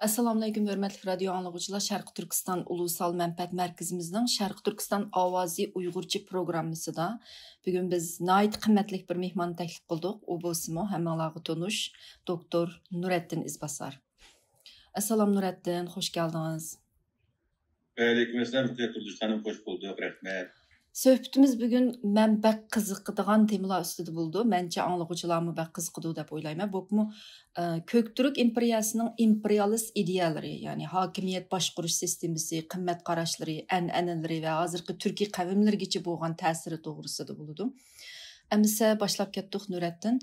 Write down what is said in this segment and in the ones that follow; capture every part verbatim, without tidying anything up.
ئەسسالامۇئەلەيكۇم، ھۆرمەتلىك رادىيو ئاڭلىغۇچىلار. شەرقىي تۈركىستان ئۇلۇسال مەنپەئەت مەركىزىمىزنىڭ شەرقىي تۈركىستان ئاۋازى ئۇيغۇرچە پروگراممىسىدا بۈگۈن بىز ناھايىتى قىممەتلىك بىر مېھماننى تەكلىپ قىلدۇق. ئۇ بولسىمۇ ھەممىڭلارغا تونۇش، دوكتور نۇرەتتىن ئىزباسار. ئەسسالام نۇرەتتىن، خوش كەلدىڭىز. ۋەئەلەيكۇم ئەسسالام، رۇقىيە تۇردۇش خانىم، خوش بولدۇق، رەھمەت. سۆھبىتىمىز بۈگۈن مەن بەك قىزىقىدىغان تېمىلار ئۈستىدە بولىدۇ. مەنچە ئاڭلىغۇچىلارمۇ بەك قىزىقىدۇ دەپ ئويلايمەن. بولۇپمۇ، ئە، كۆك تۈرك ئىمپېرىيەسىنىڭ ئىمپېرىيالىست ئىدىيەلىرى، يەنى ھاكىمىيەت باشقۇرۇش سىستېمىسى، قىممەت قاراشلىرى، ئەنئەنىلىرى ۋە ھازىرقى تۈركىي قەۋملىرىگىچە بولغان تەسىرى توغرىسىدا بولىدۇ. ئەمىسە باشلاپ كەتتۇق نۇرەتتىن.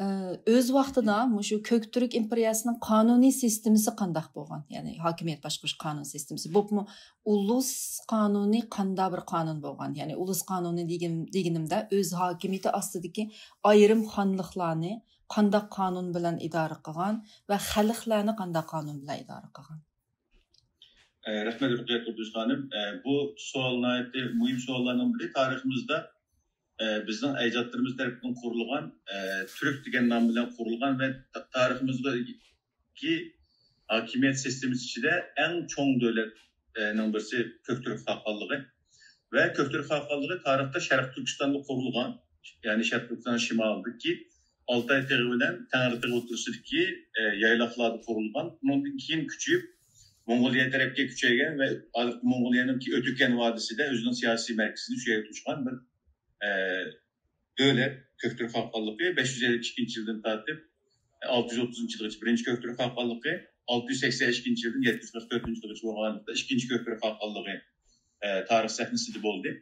ئە، ئۆز ۋاقتىدا مۇشۇ كۆك تۈرك ئىمپېرىيەسىنىڭ قانۇنىي سىستېمىسى قانداق بولغان؟ يەنى ھاكىمىيەت باشقۇرۇش قانۇن سىستېمىسى. بولۇپمۇ ئۇلۇس قانۇنى قانداق بىر قانۇن بولغان؟ يەنى ئۇلۇس قانۇنى دېگىن-، دېگىنىمدە ئۆز ھاكىمىيىتى ئاستىدىكى ئايرىم خانلىقلارنى قانداق قانۇن بىلەن ئىدارە قىلغان ۋە خەلقلەرنى قانداق قانۇن بىلەن ئىدارە قىلغان؟ ئە، رەھمەت، رۇقىيە تۇردۇش خانىم. ئە، بۇ سوئال ناھايىتى مۇھىم سوئاللارنىڭ بىرى. تارىخىمىزدا، ئە، بىزنىڭ ئەجدادلىرىمىز تەرىپىدىن قۇرۇلغان، ئە، تۈرك دېگەن نام بىلەن قۇرۇلغان ۋە تا-، تارىخىمىزدىكى ھاكىمىيەت سىستېمىسى ئىچىدە ئەڭ چوڭ دۆلەتنىڭ بىرسى كۆك تۈرك خاقانلىقى. ۋە كۆك تۈرك خاقانلىقى تارىختا شەرقىي تۈركىستاندا قۇرۇلغان، يەنى شەرقىي تۈركىستان شىمالىدىكى ئالتاي تېغى بىلەن تەڭرى تېغى ئوتتۇرىسىدىكى، ئە، يايلاقلاردا قۇرۇلغان. ئۇنىڭدىن كېيىن كۈچىيىپ، موڭغۇلىيە تەرەپكە كۈچەيگەن ۋە ھازىرقى موڭغۇلىيەنىڭكى ئۆتۈكەن ۋادىسىدە ئۆزىنىڭ سىياسىي مەركىزىنى شۇ يەرگە تۇتقان بىر، ئە، دۆلەت، كۆك تۈرك خاقانلىقى. بەش يۈز ئەللىك ئىككىنچى يىلدىن تارتىپ، ئە، ئالتە يۈز ئوتتۇزىنچى يىلغىچە بىرىنچى كۆك تۈرك خاقانلىقى، ئالتە يۈز سەكسەن ئىككىنچى يىلدىن يەتتە يۈز قىرىق تۆتىنچى يىلغىچە بولغانلىقتا ئىككىنچى كۆك تۈرك خاقانلىقى، ئە، تارىخ سەھنىسىدە بولدى.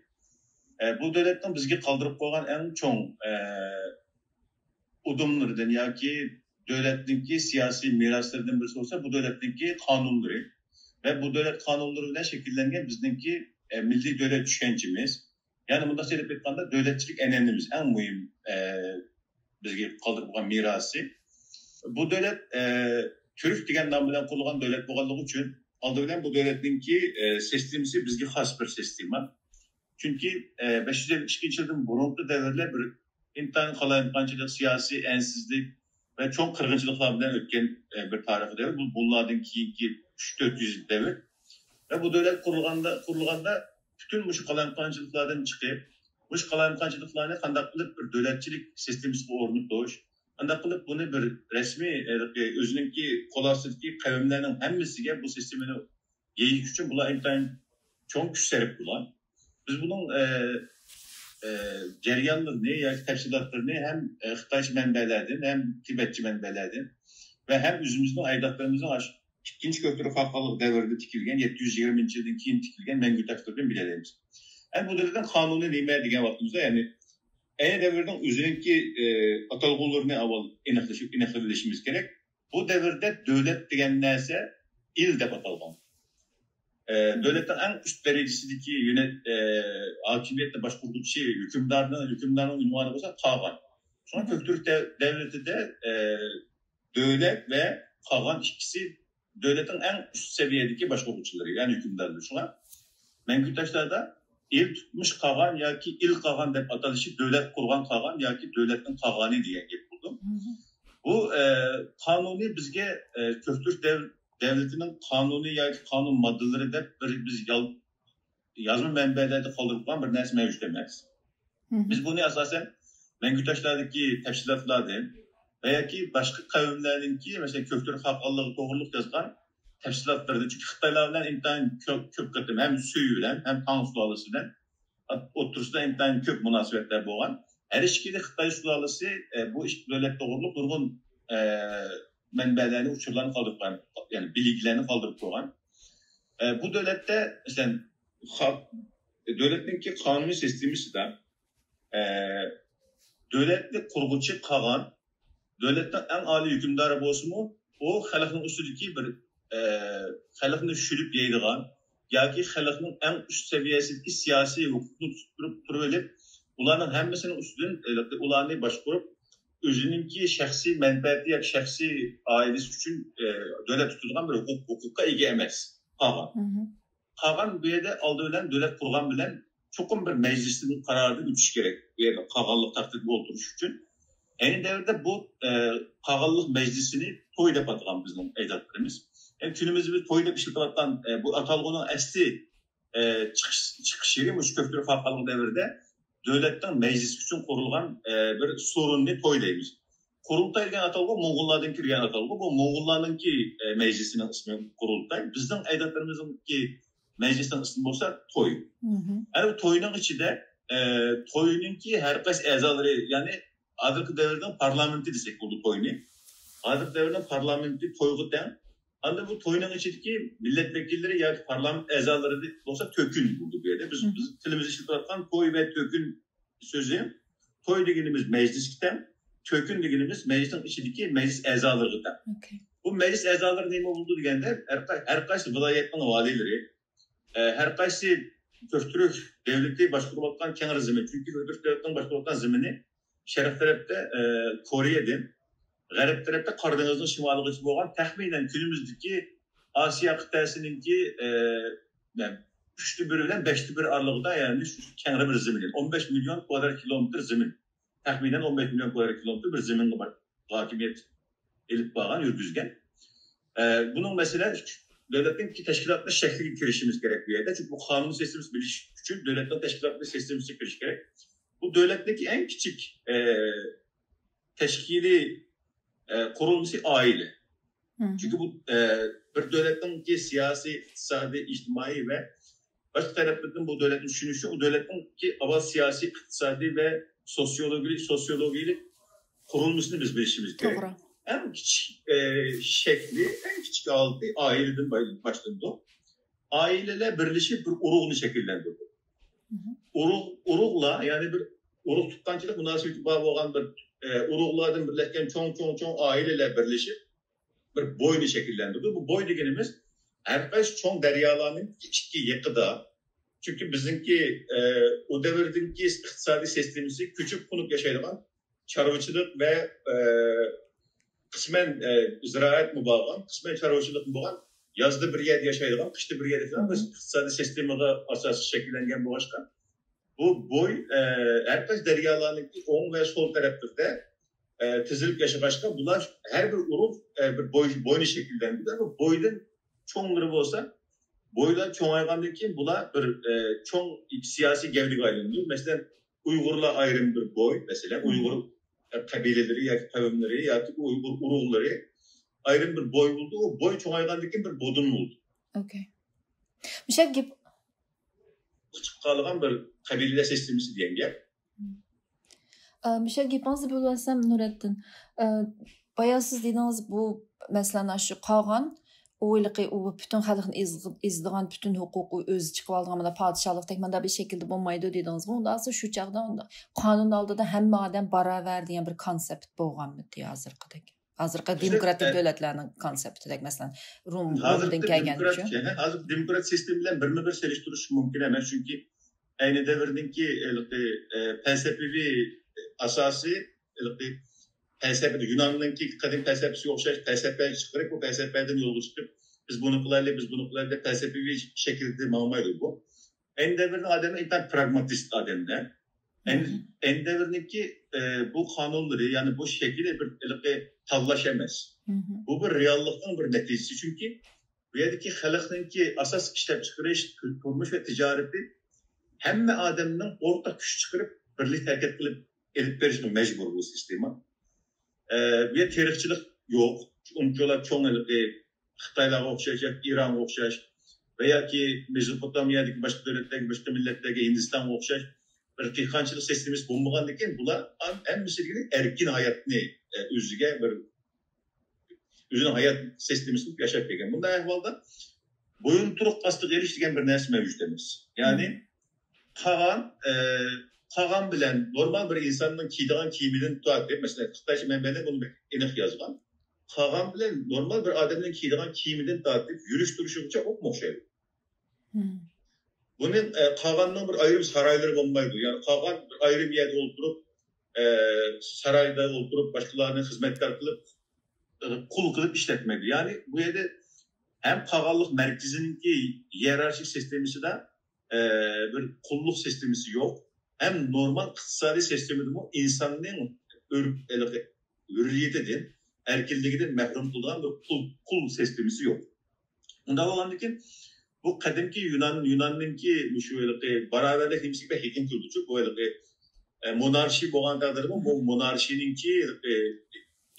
ئە، بۇ دۆلەتنىڭ بىزگە قالدۇرۇپ قويغان ئەڭ چوڭ، ئە، ئۇدۇملىرىدىن ياكى دۆلەتنىڭكى سىياسىي مىراسلىرىدىن بىرسى بولسا بۇ دۆلەتنىڭكى قانۇنلىرى ۋە بۇ دۆلەت قانۇنلىرى بىلەن شەكىللەنگەن بىزنىڭكى، ئە، مىللىي دۆلەت چۈشەنچىمىز. يەنى مۇنداقچە ئېلىپ ئېيتقاندا دۆلەتچىلىك ئەنئەنىمىز ئەڭ مۇھىم، ئە، بىزگە قالدۇرۇپ قويغان مىراسى. بۇ دۆلەت، ئە، تۈرك دېگەن نام بىلەن قۇرۇلغان دۆلەت بولغانلىقى ئۈچۈن ئالدى بىلەن بۇ دۆلەتنىڭكى، ئە، سىستېمىسى بىزگە خاس بىر سىستېما. چۈنكى، ئە، بەش يۈز ئەللىك ئىككىنچى يىلدىن بۇرۇنقى دەۋرلەر بىر ئىنتايىن قالايمىقانچىلىق، سىياسىي ئەنسىزلىك ۋە چوڭ قىرغىنچىلىقلار بىلەن ئۆتكەن، ئە، بىر تارىخىي دەۋر. بۇ بۇنلاردىن كېيىنكى ئۈچ تۆت يۈز يىل دەۋر. ۋە بۇ دۆلەت قۇرۇلغاندا، قۇرۇلغاندا پۈتۈن مۇشۇ قالايمىقانچىلىقلاردىن چىقىپ، مۇشۇ قالايمىقانچىلىقلارنى قانداق قىلىپ بىر دۆلەتچىلىك سىستېمىسىغا ئورنىتىش، قانداق قىلىپ بۇنى بىر رەسمىي، ئە، ئۆزىنىڭكى قول ئاستىدىكى قەۋملەرنىڭ ھەممىسىگە بۇ سىستېمىنى يېيىش ئۈچۈن بۇلار ئىنتايىن چوڭ كۈچ سەرپ قىلغان. بىز بۇنىڭ، ئە، ئە، جەريانلىرىنى ياكى تەپسىلاتلىرىنى ھەم، ئە، خىتايچە مەنبەلەردىن، ھەم تىبەتچە مەنبەلەردىن ۋە ھەم ئۆزىمىزنىڭ ئەجدادلىرىمىزنىڭ ئاشۇ ئىككىنچى كۆك تۈرك خاقانلىق دەۋرىدە تىكىلگەن، يەتتە يۈز يىگىرمىنچى يىلدىن كېيىن تىكىلگەن مەڭگۈ تاشلىرىدىن بىلەلەيمىز. ئەمدى بۇ دۆلەتنىڭ قانۇنى نېمە دېگەن ۋاقتىمىزدا، يەنى ئەينى دەۋردىن ئۆزىنىڭكى، ئە، ئاتالغۇلىرىنى ئاۋۋال ئېنىقلىشىپ، ئېنىقلىۋېلىشىمىز كېرەك. بۇ دەۋردە دۆلەت دېگەن نەرسە ئىل دەپ ئاتالغان. ئە، دۆلەتنىڭ ئەڭ ئۈست دەرىجىسىدىكى يۆنەت-، ئە، ھاكىمىيەتنى باشقۇرغۇچى ھۆكۈمدارنىڭ، ھۆكۈمدارنىڭ ئۇنۋانى بولسا قاغان. شۇڭا كۆك تۈرك دەۋ-، دەۋلىتىدە، ئە، دۆلەت ۋە قاغان ئىككىسى دۆلەتنىڭ ئەڭ ئۈست سەۋىيەدىكى باشقۇرغۇچىلىرى، يەنى ھۆكۈمدارلىرى. شۇڭا مەڭگۈ تاشلاردا ئىل تۇتمۇش قاغان ياكى ئىل قاغان دەپ ئاتىلىشى دۆلەت قۇرغان قاغان ياكى دۆلەتنىڭ قاغانى دېگەن گەپ بولىدۇ. بۇ، ئە، قانۇنى بىزگە، ئە، كۆك تۈرك دەۋ-، دەۋلىتىنىڭ قانۇنى ياكى قانۇن ماددىلىرى دەپ بىر بىز يال-، يازما مەنبەلەردە قالدۇرۇپ قويغان بىر نەرسە مەۋجۇت ئەمەس. بىز بۇنى ئاساسەن مەڭگۈ تاشلاردىكى تەپسىلاتلاردىن ۋە ياكى باشقا قەۋملەرنىڭكى، مەسىلەن، كۆك تۈرك خاقانلىقى توغرۇلۇق يازغان تەپسىلاتلىرىدىن، چۈنكى خىتايلار بىلەن ئىنتايىن كۆپ، كۆپ قېتىم ھەم سۈي بىلەن، ھەم تاڭ سۇلالىسى بىلەن ئوتتۇرىسىدا ئىنتايىن كۆپ مۇناسىۋەتلەر بولغان. ھەر ئىككىلى خىتاي سۇلالىسى، ئە، بۇ ئىككى دۆلەت توغرۇلۇق نۇرغۇن، ئە، مەنبەلەرنى، ئۇچۇرلارنى قالدۇرۇپ قويغان، يەنى بىلگىلەرنى قالدۇرۇپ قويغان. ئە، بۇ دۆلەتتە، مەسىلەن، خا-، دۆلەتنىڭكى قانۇنىي سىستېمىسىدا، ئە، دۆلەتنى قۇرغۇچى قاغان، دۆلەتنىڭ ئەڭ ئالىي ھۆكۈمدارى بولسىمۇ، ئۇ خەلقنىڭ ئۈستىدىكى بىر، ئە، خەلقنى چۈشۈرۈپ يەيدىغان ياكى خەلقنىڭ ئەڭ ئۈست سەۋىيەسىدىكى سىياسىي ھوقۇقنى تۇتۇپ تۇرۇپ، تۇرۇۋېلىپ، ئۇلارنىڭ ھەممىسىنىڭ ئۈستىدىن، ئە، ئۇلارنى باشقۇرۇپ، ئۆزىنىڭكى شەخسىي مەنپەئەتى ياكى شەخسىي ئائىلىسى ئۈچۈن، ئە، دۆلەت تۇتىدىغان بىر ھوقۇق، ھوقۇققا ئىگە ئەمەس قاغان. قاغان بۇ يەردە ئالدى بىلەن دۆلەت قۇرغان بىلەن چوقۇم بىر مەجلىستىن قارارىدىن ئۆتۈش كېرەك. بۇ يەردە قاغانلىق تەختىدە ئولتۇرۇش ئۈچۈن. ئەينى دەۋردە بۇ، ئە، قاغانلىق مەجلىسىنى توي دەپ ئاتىغان بىزنىڭ ئەجدادلىرىمىز. يەنى كۈنىمىزدە بىز توي دەپ ئىشلىتىۋاتقان، ئە، بۇ ئاتالغۇنىڭ ئەسلى، ئە، چىقىش، چىقىش يېرى مۇشۇ كۆك تۈرك خەلق خانلىقى دەۋرىدە دۆلەتنىڭ مەجلىس ئۈچۈن قۇرۇلغان، ئە، بىر سورۇننى توي دەيمىز. قۇرۇلتاي دېگەن ئاتالغۇ موڭغۇللاردىن كىرگەن ئاتالغۇ. بۇ موڭغۇللارنىڭكى، ئە، مەجلىسىنىڭ ئىسمى قۇرۇلتاي. بىزنىڭ ئەجدادلىرىمىزنىڭكى مەجلىسنىڭ ئىسمى بولسا توي. ئەنە بۇ توينىڭ ئىچىدە، ئە، توينىڭكى ھەر قايسى ئەزالىرى، يەنى ھازىرقى دەۋردىن پارلامېنتى دېسەك بولىدۇ توينى. ھازىرقى دەۋردىن پارلامېنتى تويغا تەڭ. ئاندىن بۇ توينىڭ ئىچىدىكى مىللەت ۋەكىللىرى ياكى پارلامېنت ئەزالىرى بولسا تۆكۈن بولىدۇ بۇ يەردە. بىز، بىز تىلىمىزدا ئىشلىتىۋاتقان توي ۋە تۆكۈن سۆزى، توي دېگىنىمىز مەجلىسكە تەڭ، تۆكۈن دېگىنىمىز مەجلىسنىڭ ئىچىدىكى مەجلىس ئەزالىرىغا تەڭ. بۇ مەجلىس ئەزالىرى نېمە بولىدۇ دېگەندە، ھەر قاي-، ھەر قايسى ۋىلايەتنىڭ ۋالىيلىرى، ئە، ھەر قايسى كۆك تۈرك دۆلىتى باشقۇرۇۋاتقان كەڭرى زېمىن، چۈنكى كۆك تۈرك دۆلىتىنىڭ باشقۇرۇۋاتقان زېمىنى شەرق تەرەپتە، ئە، كورېيەدىن، غەرب تەرەپتە قارا دېڭىزنىڭ شىمالىغىچە بولغان تەخمىنەن كۈنىمىزدىكى ئاسىيا قىتئەسىنىڭكى، ئە، نە-، ئۈچتە بىرى بىلەن بەشتە بىرى ئارىلىقىدا، يەنى شۇ كەڭرى بىر زېمىن، ئون بەش مىليون كۋادرات كىلومېتىر زېمىن، تەخمىنەن ئون بەش مىليون كۋادرات كىلومېتىر بىر زېمىنغا بار ھاكىمىيەت ئېلىپ بارغان، يۈرگۈزگەن. ئە، بۇنىڭ مەسىلە دۆلەتنىڭ تەشكىلاتىنىڭ شەكلىگە كىرىشىمىز كېرەك بۇ يەردە. چۈنكى بۇ قانۇن سىستېمىسىنى بىلىش ئۈچۈن دۆلەتنىڭ تەشكىلات سىستېمىسىگە كىرىش كېرەك. بۇ دۆلەتنىڭكى ئەڭ كىچىك، ئە، تەشكىلىي، ئە، قۇرۇلمىسى ئائىلە. چۈنكى بۇ، ئە، بىر دۆلەتنىڭكى سىياسىي، ئىقتىسادىي، ئىجتىمائىي ۋە باشقا تەرەپلەردىن بۇ دۆلەتنى چۈشىنىش ئۈچۈن ئۇ دۆلەتنىڭكى ئاۋۋال سىياسىي، ئىقتىسادىي ۋە سوسىيولوگىيەلىك، سوسىيولوگىيەلىك قۇرۇلمىسىنى بىز بىلىشىمىز كېرەك. توغرا. ئەڭ كىچىك، ئە، شەكلى، ئەڭ كىچىك ھالىتى ئائىلىدىن باي-، باشلىنىدۇ. ئائىلىلەر بىرلىشىپ بىر ئۇرۇغنى شەكىللەندۈرىدۇ. ئۇرۇغ، ئۇرۇغلار، يەنى بىر ئۇرۇق تۇغقانچىلىق مۇناسىۋىتى بار بولغان بىر، ئە، ئۇرۇغلاردىن بىرلەشكەن چوڭ، چوڭ، چوڭ ئائىلىلەر بىرلىشىپ بىر بوينى شەكىللەندۈرىدۇ. بۇ بوي دېگىنىمىز ھەر قايسى چوڭ دەريالارنىڭ ئىككى يېقىدا. چۈنكى بىزنىڭكى، ئە، ئۇ دەۋردىكى ئىقتىسادىي سىستېمىسى كۆچۈپ قونۇپ ياشايدىغان چارۋىچىلىق ۋە، ئە، قىسمەن، ئە، زىرائەتمۇ بولغان، قىسمەن چارۋىچىلىقمۇ بولغان، يازدا بىر يەردە ياشايدىغان، قىشتا بىر يەردە ياشايدىغان بىر ئىقتىسادىي سىستېمىغا ئاساسىي شەكىللەنگەن بولغاچقا، بۇ بوي، ئە، ھەر قايسى دەريالارنىڭكى ئوڭ ۋە سول تەرەپلىرىدە، ئە، تىزىلىپ ياشىغاچقا، بۇلار ھەر بىر ئۇرۇق، ئە، بىر بوي، بوينى شەكىللەندۈرىدۇ. بۇ بويدىن چوڭلىرى بولسا، بويلار چوڭايغاندىن كېيىن بۇلار بىر، ئە، چوڭ سىياسىي گەۋدىگە ئايلىنىدۇ. مەسىلەن، ئۇيغۇرلار ئايرىم بىر بوي، مەسىلەن، ئۇيغۇر، ئە، قەبىلىلىرى ياكى قەۋملىرى ياكى ئۇيغۇر ئۇرۇقلىرى ئايرىم بىر بوي بولىدۇ. ئۇ بوي چوڭايغاندىن كېيىن بىر بودۇن بولىدۇ. ئوكەي. مۇشۇ گەپ چىقىپ قالغان بىر قەبىلىلەر سىستېمىسى دېگەن گەپ. ئە، مۇشۇ گېپىڭىزنى بۆلۈۋەتسەم، نۇرەتتىن، ئە، بايا سىز دېدىڭىز، بۇ، مەسىلەن، شۇ قاغان، ئۇ ھېلىقى، ئۇ پۈتۈن خەلقنى ئېزىغ-، ئېزىدىغان، پۈتۈن ھوقۇق ئۆزى چىقىۋالىدىغان مانا پادىشاھلىقتەك مانداق بىر شەكىلدە بولمايدۇ دېدىڭىزغۇ. ئۇنداق بولسا شۇ چاغدا ئۇنداق قانۇن ئالدىدا ھەممە ئادەم باراۋەر دېگەن بىر كونسېپت بولغانمىدى ھازىرقىدەك؟ ھازىرقى دېموكراتىك دۆلەتلەرنىڭ كونسېپتىدەك، مەسىلەن، روم، رومدىن كەلگەن ئۈچۈن. ھازىرقى دېموكرات سىستېما بىلەن بىرمۇ بىر سېلىشتۇرۇش مۇمكىن ئەمەس، چۈنكى ئەينى دەۋردىكى ھېلىقى، ئە، پەلسەپىۋى ئاساسى، ھېلىقى پەلسەپىدە يۇناننىڭكى قەدىم پەلسەپىسىگە ئوخشاش پەلسەپە چىقىرىپ، بۇ پەلسەپەدىن يولغا چىقىپ، بىز بۇنى قىلايلى، بىز بۇنى قىلايلى دەپ پەلسەپىۋى شەكىلدە ماڭمايدۇ بۇ. ئەينى دەۋردىكى ئادەملەر ئىنتايىن پراگماتىست ئادەملەر. ئەينى، ئەينى دەۋردىكى، ئە، بۇ قانۇنلىرى، يەنى بۇ شەكلى بىر ھېلىقى تاللاش ئەمەس. بۇ بىر رېئاللىقنىڭ بىر نەتىجىسى. چۈنكى بۇ يەردىكى خەلقنىڭكى ئاساسلىق ئىشلەپچىقىرىش، تۇرمۇش ۋە تىجارىتى ھەممە ئادەمنىڭ ئورتاق كۈچ چىقىرىپ، بىرلىكتە ھەرىكەت قىلىپ ئېلىپ بېرىشىغا مەجبۇر بۇ سىستېما. ئە، بۇ يەردە تېرىقچىلىق يوق. ئۇنچىۋالا چوڭ ھېلىقى خىتايلارغا ئوخشاش ياكى ئىرانغا ئوخشاش ۋە ياكى مېزوپوتامىيەدىكى باشقا دۆلەتلەرگە، باشقا مىللەتلەرگە، ھىندىستانغا ئوخشاش بىر دېھقانچىلىق سىستېمىسى بولمىغاندىكىن، بۇلار ھەم-، ھەممىسى دېگىنى ئەركىن ھاياتنى، ئە، ئۆزىگە بىر، ئۆزىنىڭ ھايات سىستېمىسىنى ياشاپ كەلگەن. بۇنداق ئەھۋالدا بويۇنتۇرۇق ئاستىغا ئېلىش دېگەن بىر نەرسە مەۋجۇت ئەمەس. يەنى قاغان، ئە، قاغان بىلەن نورمال بىر ئىنساننىڭ كىيىدىغان كىيىمىدىن تارتىپ، مەسىلەن، خىتاي مەنبەلەر بۇنى بەك ئېنىق يازغان. قاغان بىلەن نورمال بىر ئادەمنىڭ كىيىدىغان كىيىمىدىن تارتىپ يۈرۈش تۇرۇشىغىچە ئوپمۇ ئوخشايدۇ. بۇنىڭ، ئە، قاغاننىڭ بىر ئايرىم سارايلىرى بولمايدۇ. يەنى قاغان بىر ئايرىم يەردە ئولتۇرۇپ، ئە، سارايدا ئولتۇرۇپ، باشقىلارنى خىزمەتكار قىلىپ، ئە، قۇل قىلىپ ئىشلەتمەيدۇ. يەنى بۇ يەردە ھەم قاغانلىق مەركىزىنىڭكى ئىيېرارخىك سىستېمىسىدا، ئە، بىر قۇللۇق سىستېمىسى يوق، ھەم نورمال ئىقتىسادىي سىستېمىدىمۇ ئىنساننىڭ ئۆر-، ھېلىقى ھۆرىيىتىدىن، ئەركىنلىكىدىن مەھرۇم قىلىدىغان بىر قۇل، قۇل سىستېمىسى يوق. ئۇنداق بولغاندىكىن، بۇ قەدىمكى يۇنان، يۇناننىڭكى مۇشۇ ھېلىقى باراۋەرلىك نېمىسىگە بەك يېقىن كېلىدۇچۇ. بۇ ھېلىقى، ئە، مونارشىي بولغان تەقدىردىمۇ، بۇ مونارشىينىڭكى ھېلىقى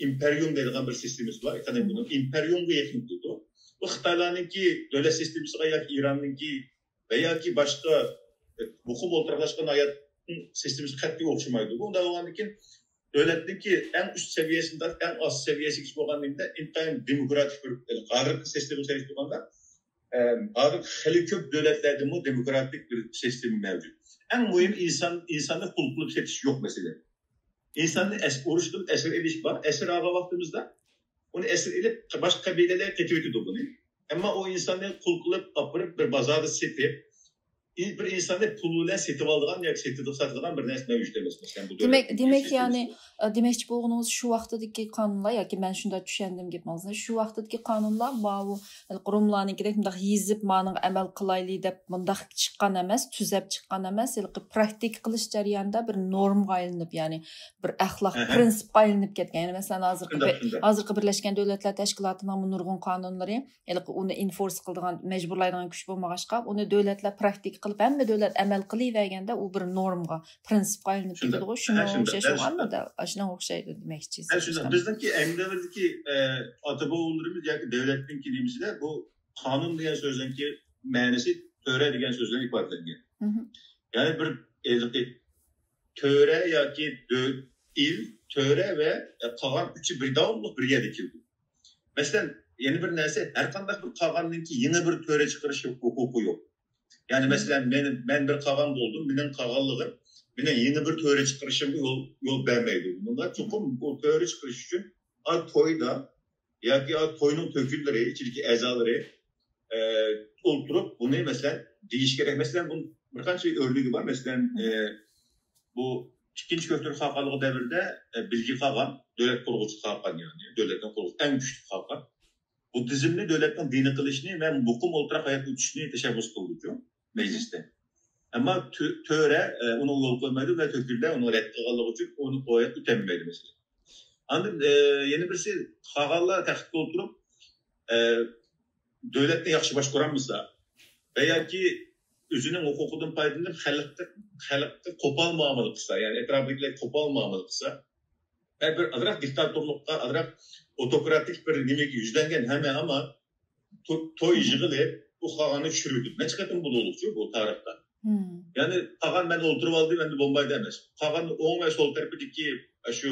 ئىمپېرىيۇم دەيدىغان بىر سىستېمىسى بار. قەدىمكى ئىمپېرىيۇمغا يېقىن كېلىدۇ. بۇ خىتايلارنىڭكى دۆلەت سىستېمىسىغا ياكى ئىراننىڭكى ۋە ياكى باشقا، ئە، مۇقىم ئولتۇراقلاشقان ھايات سىستېمىسى قەتئىي ئوخشىمايدۇ. بۇ ئۇنداق بولغاندىكىن، دۆلەتنىڭكى ئەڭ ئۈست سەۋىيەسىدىن تارتىپ ئەڭ ئاست سەۋىيەسىگىچە بولغان نېمىدە ئىنتايىن دېموكراتىك بىر، ھازىرقى سىستېمىغا سېلىشتۇرغاندا، ئەم، ھازىر خېلى كۆپ دۆلەتلەردىمۇ دېموكراتىك بىر سىستېما مەۋجۇت. ئەڭ مۇھىمى ئىنسان، ئىنساننى قۇل قىلىپ سېتىش يوق مەسىلە. ئىنساننى ئەس-، ئۇرۇش قىلىپ ئەسىر ئېلىش بار. ئەسىر ئالغان ۋاقتىمىزدا ئۇنى ئەسىر ئېلىپ، باشقا قەبىلىلەرگە قېتىۋېتىدۇ بۇنى. ئەمما ئۇ ئىنساننى قۇل قىلىپ ئاپىرىپ، بىر بازاردا سېتىپ، ئىن-، بىر ئىنساننى پۇل بىلەن سېتىۋالىدىغان ياكى سېتىدۇ-، ساتىدىغان بىر نەرسە مەۋجۇت ئەمەس. مەسىلەن، بۇ دۆلەت دېمەك، يەنى، ئە، دېمەكچى بولغىنىڭىز شۇ ۋاقتىدىكى قانۇنلار ياكى مەن شۇنداق چۈشەندىم گېپىڭىزنى، شۇ ۋاقتىدىكى قانۇنلار ماۋۇ روملارنىڭكىدەك مۇنداق يېزىپ، مانىڭغا ئەمەل قىلايلى دەپ مۇنداق چىققان ئەمەس، تۈزەپ چىققان ئەمەس، ھېلىقى پراكتىكا قىلىش جەريانىدا بىر نورمىغا ئايلىنىپ، يەنى بىر ئەخلاق پىرىنسىپقا ئايلىنىپ كەتكەن. يەنى مەسىلەن، ھازىرقى، ھازىرقى بىرلەشكەن دۆلەتلەر تەشكىلاتىنىڭمۇ نۇرغۇن قانۇنلىرى ھېلىقى ئۇنى ئېنفورس قىلىدىغان، مەجبۇرلايدىغان كۈچ بولمىغاچقا، ئۇنى دۆلەتلەر پراكتىكا قىلىپ، ھەممە دۆلەت ئەمەل قىلىۋەرگەندە، ئۇ بىر نورمىغا، پىرىنسىپقا ئايلىنىپ كېتىدىغۇ. شۇنىڭغا ئوخشاش بولغان مۇددە ئاشۇنىڭغا ئوخشايدۇ دېمەكچى. بىزنىڭكى ئەمدى دەۋردىكى، ئە، ئاتا بوۋىلىرىمىز ياكى دۆلەتنىڭكى نېمىسىدە بۇ قانۇن دېگەن سۆزنىڭكى مەنىسى تۆرە دېگەن سۆزدىن ئىبارەتلەنگەن. يەنى بىر ھېلىقى تۆرە ياكى دۆ-، ئىل، تۆرە ۋە، ئە، قاغان ئۈچى بىر داۋاملىق بىر يەردە كېلىدۇ. مەسىلەن، يەنە بىر نەرسە، ھەر قانداق بىر قاغاننىڭكى يېڭى بىر تۆرە چىقىرىش ھوقۇقى يوق. يەنى، مەسىلەن، مەن، مەن بىر قاغان بولدۇم، مېنىڭ قاغانلىقىم مېنىڭ يېڭى بىر تۆرە چىقىرىشىمغا يول، يول بەرمەيدۇ. بۇنىڭغا چوقۇم بۇ تۆرە چىقىرىش ئۈچۈن، ئا، تويدا ياكى، ئا، توينىڭ تۆكۈنلىرى، ئىچىدىكى ئەزالىرى، ئە، ئولتۇرۇپ بۇنى، مەسىلەن، دېيىش كېرەك. مەسىلەن، بۇنىڭ بىر قانچە ئۆرنىكى بار. مەسىلەن، ئە، بۇ ئىككىنچى كۆكتۈرك خاقانلىقى دەۋرىدە، ئە، بىلگە خاقان، دۆلەت قۇرغۇچى خاقان، يەنى دۆلەتنى قۇرغۇچى ئەڭ كۈچلۈك خاقان، بۇددىزمنى دۆلەتنىڭ دىنى قىلىشنى ۋە مۇقىم ئولتۇراق ھايات ئۆتۈشنى تەشەببۇس قىلغۇچى مەجلىستە. ئەمما تۆ-، تۆرە، ئە، ئۇنىڭغا يول قويمايدۇ ۋە تۆكۈنلەر ئۇنى رەت قىلغانلىقى ئۈچۈن ئۇنى ئۆتەلمەيدۇ، مەسىلەن. ئاندىن، ئە، يەنە بىرسى، قاغانلار تەختكە ئولتۇرۇپ، ئە، دۆلەتنى ياخشى باشقۇرالمىسا ۋە ياكى ئۆزىنىڭ ھوقۇقىدىن پايدىلىنىپ، خەلققە، خەلققە قوپال مۇئامىلە قىلسا، يەنى ئەتراپىدىكىلەرگە قوپال مۇئامىلە قىلسا، ۋە بىر ئازراق دىكتاتورلۇققا، ئازراق ئوتوكراتىك بىر نېمىگە يۈزلەنگەن ھەممە، ئەمما تو-، توي يىغىلىپ، بۇ قاغاننى چۈشۈرۈۋېتىپ، نەچچە قېتىم بولۇۋاتىدۇ بۇ تارىختا. يەنى قاغان مەن ئولتۇرۇپ ئالدىم، ئەمدى بولمايدۇ ئەمەس. قاغاننىڭ ئوڭ ۋە سول تەرىپىدىكى شۇ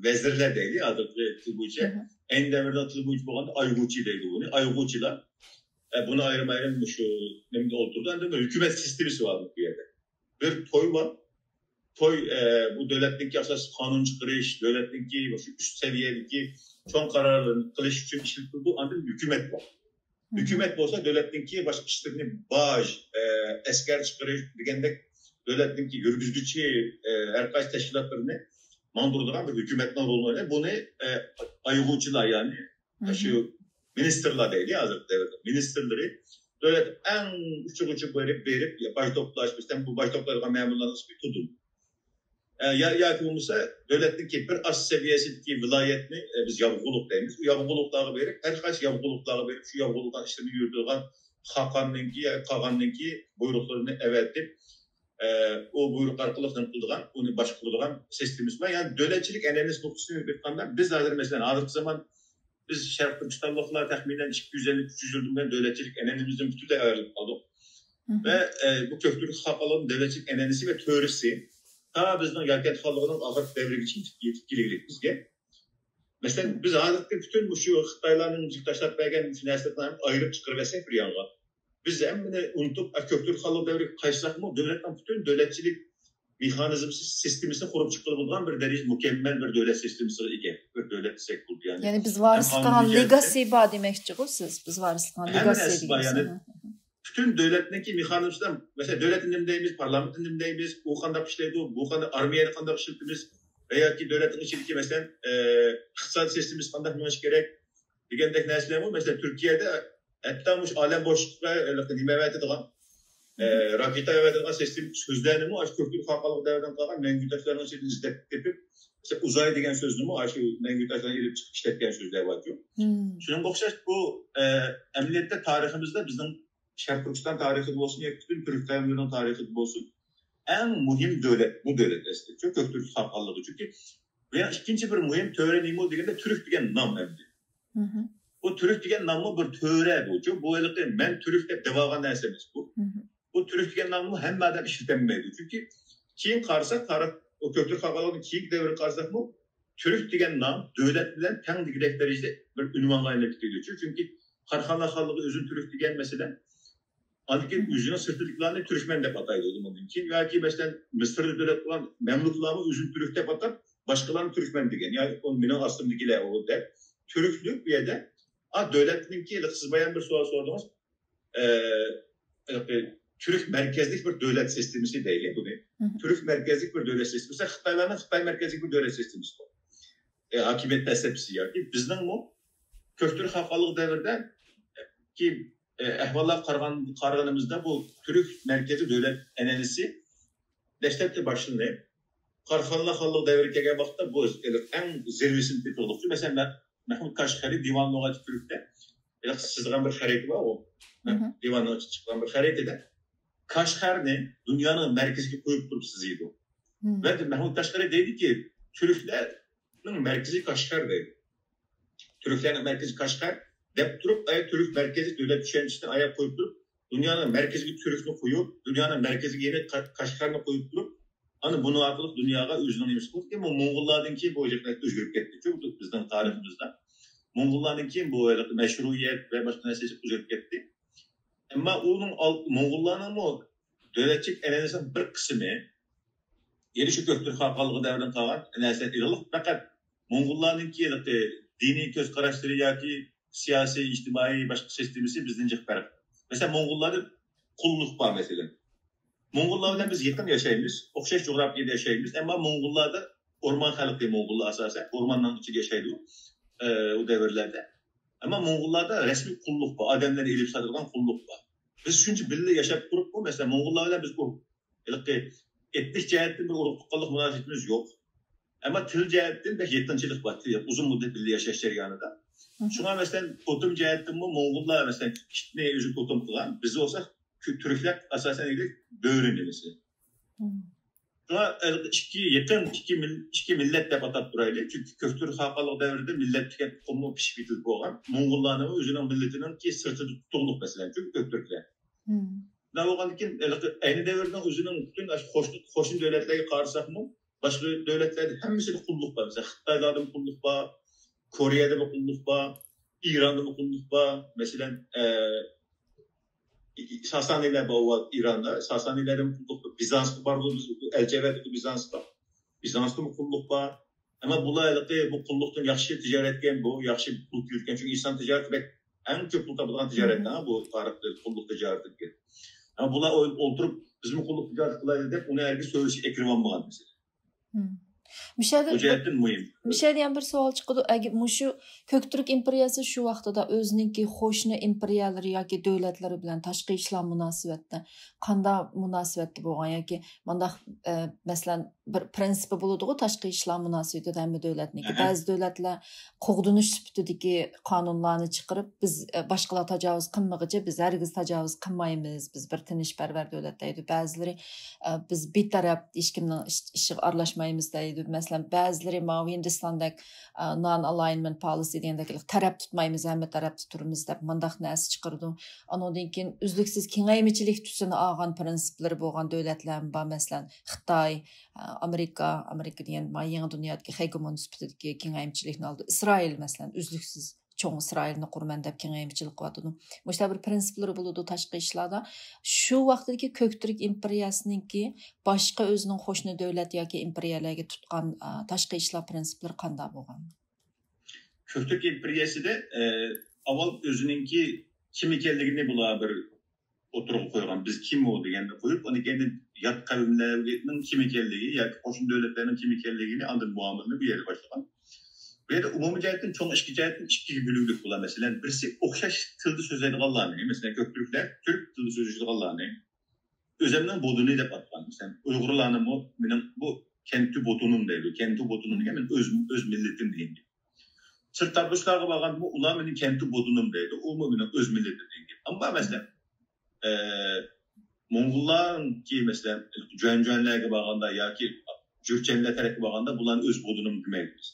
ۋەزىرلەر دەيلى، ھازىرقى تىل بويىچە، ئەينى دەۋردە تىل بويىچە بولغاندا ئايغۇچى دەيدۇ بۇنى. ئايغۇچىلار، ئە، بۇنى ئايرىم-ئايرىم شۇ نېمىدە ئولتۇرىدۇ. ئەمدى ھۆكۈمەت سىستېمىسى بار بۇ يەردە. بىر توي بار. توي، ئە، بۇ دۆلەتنىڭكى ئاساسىي قانۇن چىقىرىش، دۆلەتنىڭكى مۇشۇ ئۈست سەۋىيەدىكى چوڭ قارارلىرىنى قىلىش ئۈچۈن ئىشلىتىلىدۇ. ئاندىن ھۆكۈمەت بار. ھۆكۈمەت بولسا دۆلەتنىڭكى باشقا ئىشلىرىنى، باج، ئە، ئەسكەر چىقىرىش دېگەندەك دۆلەتنىڭكى يۈرگۈزگۈچى، ئە، ھەر قايسى تەشكىلاتلىرىنى ماڭدۇرىدىغان بىر ھۆكۈمەتنىڭ رولىنى ئوينايدۇ. بۇنى، ئە، ئايغۇچىلار، يەنى شۇ مىنىستىرلار دەيلى، ھازىرقى دەۋردە مىنىستىرلىرى دۆلەت ئەڭ ئۇچىغىچە بېرىپ، بېرىپ، باج توپلاش، مەسىلەن، بۇ باج توپلايدىغان مەمۇرلارنىڭ ئىسمى تۇدۇم. ئە، يا-، ياكى بولمىسا دۆلەتنىڭكى بىر ئاست سەۋىيەسىدىكى ۋىلايەتنى، ئە، بىز ياۋىقۇلۇق دەيمىز. ئۇ ياۋىقۇلۇقلارغا بېرىپ، ھەر قايسى ياۋىقۇلۇقلارغا بېرىپ، شۇ ياۋىقۇلۇقلارنىڭ ئىشلىرىنى يۈرۈتىدىغان خاقاننىڭكى ياكى قاغاننىڭكى بۇيرۇقلىرىنى ئەۋەتىپ، ئە، ئۇ بۇيرۇق ئارقىلىق نېمە قىلىدىغان، ئۇنى باشقۇرىدىغان سىستېمىسى بار. يەنى دۆلەتچىلىك ئەنئەنىسى نۇقتىسىدىن ئېلىپ ئېيتقاندا، بىز ھازىر، مەسىلەن، ھازىرقى زامان بىز شەرقىي تۈركىستانلىقلار تەخمىنەن ئىككى يۈز ئەللىك، ئۈچ يۈز يىلدىن بۇيان دۆلەتچىلىك ئەنئەنىمىزدىن پۈتۈنلەي ئايرىلىپ قالدۇق. ۋە، ئە، بۇ كۆكتۈرك خاقانلىرىنىڭ دۆلەتچىلىك ئەنئەنىسى ۋە تۆرىسى تا بىزنىڭ ياركەنت خانلىقىنىڭ ئاخىرقى دەۋرىگىچە يېتىپ كېلگۈدەك بىزگە. مەسىلەن، بىز ھازىرقى پۈتۈن مۇشۇ خىتايلارنىڭ بىزگە تاشلاپ بەرگەن مۇشۇ نەرسىلەرنى ئايرىپ چىقىرىۋەتسەك بىر يانغا، بىز ھەممىنى ئۇنتۇپ، ئە، كۆكتۈرك خانلىق دەۋرىگە قايتساقمۇ، دۆلەتنىڭ پۈتۈن دۆلەتچىلىك مېخانىزمىسى، سىستېمىسىنى قۇرۇپ چىققىلى بولىدىغان بىر دەرىجىدە مۇكەممەل بىر دۆلەت سىستېمىسىغا ئىگە بىر دۆلەت دېسەك بولىدۇ. يەنى، يەنى بىز ۋارىسلىق قىلغان لېگاسى بار دېمەكچىغۇ سىز؟ بىز ۋارىسلىق قىلغان لېگاسى دېگەن. پۈتۈن دۆلەتنىڭكى مېخانىزمىسىدا، مەسىلەن، دۆلەتنى نېمە دەيمىز، پارلامېنتنى نېمە دەيمىز، ئۇ قانداق ئىشلەيدۇ، بۇ قانداق، ئارمىيەنى قانداق ئىشلىتىمىز ۋە ياكى دۆلەتنىڭ ئىچىدىكى، مەسىلەن، ئىقتىساد سىستېمىسى قانداق مېڭىشى كېرەك دېگەندەك نەرسىلەرمۇ، مەسىلەن، تۈركىيەدە ھەتتا مۇشۇ ئالەم بوشلۇقىغا نېمە ئەۋەتىدىغان، ئە، راكېتا ئەۋەتىدىغان سىستېما سۆزلەرنىمۇ ئاشۇ كۆكتۈرك خاقانلىق دەۋرىدىن قالغان مەڭگۈ تاشلارنىڭ ئىچىدىن ئىزدەپ تېپىپ، ئۇزاي دېگەن سۆزنىمۇ ئاشۇ مەڭگۈ تاشلارنى ئېلىپ چىقىپ ئىشلەتكەن سۆزلەر باركۇ. شۇنىڭغا ئوخشاش بۇ، ئە، ئەمەلىيەتتە تارىخىمىزدا بىزنىڭ شەرقىي تۈركىستان تارىخىدا بولسۇن ياكى پۈتۈن تۈرك قەۋملىرىنىڭ تارىخىدا بولسۇن، ئەڭ مۇھىم دۆلەت بۇ دۆلەت ئەسلى. شۇ كۆك تۈرك خاقانلىقى. چۈنكى بۇ يەنە ئىككىنچى بىر مۇھىم تۆرە نېمە دېگەندە، تۈرك دېگەن نام ئەمدى. بۇ تۈرك دېگەن ناممۇ بىر تۆرە بۇ. چۈنكى بۇ ھېلىقى مەن تۈرك دەپ دەۋالغان نەرسە ئەمەس بۇ. بۇ تۈرك دېگەن نامنى ھەممە ئادەم ئىشلىتەلمەيدۇ. چۈنكى كېيىن قارىساق، تارىخ، ئۇ كۆك تۈرك خاقانلىقىدىن كېيىنكى دەۋرگە قارىساقمۇ، تۈرك دېگەن نام دۆلەت بىلەن تەڭ دېگۈدەك دەرىجىدە بىر ئۇنۋانغا ئايلىنىپ كېتىدۇ. چۈنكى قاراخانلار خانلىقى ئۆزىنى تۈرك دېگەن مەسىلەن، ئاندىن كېيىن ئۆزىنىڭ سىرتىدىكىلەرنى تۈركمەن دەپ ئاتايدۇ ئۇنىڭدىن كېيىن. ياكى مەسىلەن، مىسىردا دۆلەت قۇرغان مەملۇكلارمۇ ئۆزىنى تۈرك دەپ ئاتاپ، باشقىلارنى تۈركمەن دېگەن. يا ئۇ مېنىڭ ئاستىمدىكىلەر ئۇ دەپ. تۈركلۈك بۇ يەردە، ئا، دۆلەتنىڭكى، سىز بايام بىر سوئال سورىدىڭىز. ئە، تۈرك مەركەزلىك بىر دۆلەت سىستېمىسى دەيلى بۇنى. تۈرك مەركەزلىك بىر دۆلەت سىستېمىسى، خىتايلارنىڭ خىتاي مەركەزلىك بىر دۆلەت سىستېمىسى بار. ئە، ھاكىمىيەت پەلسەپىسى ياكى بىزنىڭمۇ كۆك تۈرك خاقانلىقى دەۋرىدە كېيىن، ئە، ئەھۋاللارغا قارىغان، قارىغىنىمىزدا بۇ تۈرك مەركەزلىك دۆلەت ئەنئەنىسى دەسلەپتە باشلىنىپ، قاراخانلار خانلىقى دەۋرىگە كەلگەن ۋاقىتتا بۇ ئەڭ زىرۋىسىنى تېپىغۇلۇقچى. مەسىلەن، مەھمۇد كاشغەرى دىۋان لۇغەتى تۈركتە ھېلىقى سىزغان بىر خەرىتە بار، ئۇ دىۋاننىڭ ئىچىدە چىققان بىر خەرىتىدە كاشغەرنى دۇنيانىڭ مەركىزىگە قويۇپ تۇرۇپ سىزىيدۇ. ۋە مەھمۇد كاشغەرى دەيدىكى، تۈركلەرنىڭ مەركىزى كاشغەر دەيدۇ. تۈركلەرنىڭ مەركىزى كاشغەر دەپ تۇرۇپ، ئايا تۈرك مەركىزى دۆلەت چۈشەنچىسىنى ئاياپ قويۇپ تۇرۇپ، دۇنيانىڭ مەركىزىگە تۈركنى قويۇپ، دۇنيانىڭ مەركىزىگە يەنە قا-، قاشغەرنى قويۇپ تۇرۇپ، ئانا بۇنىڭ ئارقىلىق دۇنياغا ئۆزىنىڭ نېمىسى قىلدى. بۇ موڭغۇللاردىن كېيىن بۇ ئۆزگىرىپ كەتتى. چۈنكى بىزنىڭ تارىخىمىزدا موڭغۇللاردىن كېيىن بۇ مەشرۇئىيەت ۋە باشقا نەرسە ئۆزگىرىپ كەتتى. ئەمما ئۇنىڭ ئال-، موڭغۇللارنىڭمۇ دۆلەتچىلىك ئەنئەنىسىنىڭ بىر قىسمى، يەنە شۇ كۆك تۈرك خاقانلىقى دەۋرىدىن قالغان نەرسىلەر ئېلىنىپ، پەقەت موڭغۇللارنىڭكى ھېلىقى دىنىي كۆز قاراشلىرى ياكى سىياسىي، ئىجتىمائىي، باشقا سىستېمىسى بىزدىن جىق پەرق. مەسىلەن، موڭغۇللاردا قۇللۇق بار، مەسىلەن. موڭغۇللار بىلەن بىز يېقىن ياشايمىز، ئوخشاش جۇغراپىيەدە ياشايمىز، ئەمما موڭغۇللاردا ئورمان خەلقى، موڭغۇللار ئاساسەن ئورماننىڭ ئىچىدە ياشايدۇ، ئە، ئۇ دەۋرلەردە. ئەمما موڭغۇللاردا رەسمىي قۇللۇق بار، ئادەملەرنى ئېلىپ ساتىدىغان قۇللۇق بار. بىز شۇنچە بىللە ياشاپ تۇرۇپمۇ، مەسىلەن، موڭغۇللار بىلەن بىز ئۇ ھېلىقى ئېتنىك جەھەتتىن بىر ئۇرۇق تۇغقانلىق مۇناسىۋىتىمىز يوق. ئەمما تىل جەھەتتىن بەك يېقىنچىلىق بار، تىل، ئۇزۇن مۇددەت بىللە ياشاش جەريانىدا. شۇڭا، مەسىلەن، توتېم جەھەتتىنمۇ موڭغۇللار، مەسىلەن، ئىتنى ئۆزى توتېم قىلغان، بىز بولساق، كۆ-، تۈركلەر ئاساسەن بۆرىنى، مەسىلەن. شۇڭا، ئىككى يېقىن، ئىككى مىل-، ئىككى مىللەت دەپ ئاتاپ تۇرايلى. چۈنكى كۆك تۈرك خاقانلىق دەۋرىدە مىللەت دېگەن ئۇقۇممۇ پىشىپ يېتىلىپ بولغان. موڭغۇللارنىڭ ئۆزىنىڭ مىللىتىنىڭكى سىرتىدا تۇتۇقلۇق، مەسىلەن، چۈنكى كۆك تۈركلەر. شۇنداق بولغاندىكىن، ھېلىقى ئەينى دەۋرنىڭ ئۆزىنىڭ پۈتۈن قوشنا، قوشنا دۆلەتلەرگە قارىساقمۇ، باشقا دۆلەتلەردە ھەممىسىدە قۇللۇق بار. مەسىلەن، خىتايلاردىمۇ قۇللۇق بار، كورېيەدىمۇ قۇللۇق بار، ئىراندىمۇ قۇللۇق بار. مەسىلەن، ئە، ساسانىيلار بار ئىراندا. ساسانىيلاردىمۇ قۇللۇق بار. بىزانستا بار، بۇ ئەلچى ئەۋەتىدۇ بىزانسقا. بىزانستىمۇ قۇللۇق بار. ئەمما بۇلار ھېلىقى بۇ قۇللۇقتىن ياخشى تىجارەتكەن، بۇ ياخشى پۇل كېلىدىكەن. چۈنكى ئىسلام تىجارىتى بەك ئەڭ كۆپ پۇل تاپىدىغان تىجارەت، ھە، بۇ تارىختا قۇللۇق تىجارىتى. ئەمما بۇلار ئول-، ئولتۇرۇپ، بىزمۇ قۇللۇق تىجارىتى قىلايلى دەپ، ئۇنى ھەرگىز سۆزلىشىپ ئەكىرىۋالمىغان مەسىلەن. مم. مۇشۇ يەردە، بۇ جەھەتتىن مۇھىم. مۇشۇ يەردە يەنە بىر سوئال چىقىدۇ. ئەگەر مۇشۇ كۆك تۈرك ئىمپېرىيەسى شۇ ۋاقتىدا ئۆزىنىڭكى قوشنا ئىمپېرىيەلىرى ياكى دۆلەتلىرى بىلەن تاشقى ئىشلار مۇناسىۋەتتە قانداق مۇناسىۋەتتە بولغان ياكى مۇنداق، ئە، مەسىلەن، بىر پرىنسىپى بولىدىغۇ تاشقى ئىشلار مۇناسىۋىتىدە ھەممە دۆلەتنىڭكى. ئەھە. بەزى دۆلەتلەر قوغدىنىش سۈپىتىدىكى قانۇنلارنى چىقىرىپ، بىز، ئە، باشقىلار تاجاۋۇز قىلمىغىچە بىز ھەرگىز تاجاۋۇز قىلمايمىز، بىز بىر تىنچپەرۋەر دۆلەت دەيدۇ. بەزىلىرى، ئە، بىز بىتەرەپ، ھېچكىمنىڭ ئىش-، ئىشىغا ئارىلاشمايمىز دەيدۇ. مەسىلەن، بەزىلىرى ماۋۇ ھىندىستاندەك، ئە، نان ئالاينمېنت پالىسى دېگەندەك تەرەپ تۇتمايمىز، ھەممە تەرەپتە تۇرىمىز دەپ مۇنداق نەرسە چىقىرىدۇ. ئانىڭدىن كېيىن ئۈزلۈكسىز كېڭەيمىچىلىك تۈسىنى ئالغان پرىنسىپلىرى بولغان دۆلەتلەرمۇ بار. مەسىلەن، خىتاي، ئامېرىكا، ئامېرىكا دېگەن ما يېڭى دۇنيادىكى خېگېمون سۈپىتىدىكى كېڭەيمىچىلىكنى ئالىدۇ. ئىسرائىل، مەسىلەن، ئۈزلۈكسىز چوڭ ئىسرائىلنى قۇرىمەن دەپ كېڭەيمىچىلىك قىلىۋاتىدۇ. مۇشۇنداق بىر پرىنسىپلىرى بولىدۇ تاشقى ئىشلاردا. شۇ ۋاقىتتىكى كۆك تۈرك ئىمپېرىيەسىنىڭكى باشقا ئۆزىنىڭ قوشنا دۆلەت ياكى ئىمپېرىيەلەرگە تۇتقان، ئا، تاشقى ئىشلار پرىنسىپلىرى قانداق بولغان؟ كۆك تۈرك ئىمپېرىيەسىدە، ئە، ئاۋۋال ئۆزىنىڭكى كىم ئىكەنلىكىنى بۇلار بىر ئوتتۇرىغا قويغان، بىز كىم ئۇ دېگەننى قويۇپ، ئاندىن كېيىن يات قەۋملەرنىڭ كىم ئىكەنلىكى ياكى قوشنا دۆلەتلەرنىڭ كىم ئىكەنلىكىنى، ئاندىن مۇئامىلىنى بۇ يەردە باشلىغان. بۇ يەردە ئومۇمىي جەھەتتىن چوڭ ئىككى جەھەتتىن ئىككىگە بۆلگۈلۈك بولار. مەسىلەن، بىرسى ئوخشاش تىلدا سۆزلەيدىغانلارنى، مەسىلەن، كۆك تۈركلەر تۈرك تىلىدا سۆزلەيدىغانلارنى ئۆزەمنىڭ بۇدۇنى دەپ ئاتىغان. مەسىلەن، ئۇيغۇرلارنىمۇ مېنىڭ بۇ كەنتۇ بوتۇنۇم دەيدۇ. كەنتۇ بوتۇنۇم دېگەن مەن ئۆز، ئۆز مىللىتىم دېگەن گەپ. سىرتداشلارغا بارغاندىمۇ ئۇلار مېنىڭ كەنتۇ بوتۇنۇم دەيدۇ. ئۇمۇ مېنىڭ ئۆز مىللىتىم دېگەن گەپ. ئەمما مەسىلەن، ئە، موڭغۇللارنىڭكى، مەسىلەن، جۈەنجۈەنلەرگە بارغاندا ياكى جۈرچەنلەر تەرەپكە بارغاندا بۇلارنى ئۆز بوتۇنۇم دېمەيدۇ بىز.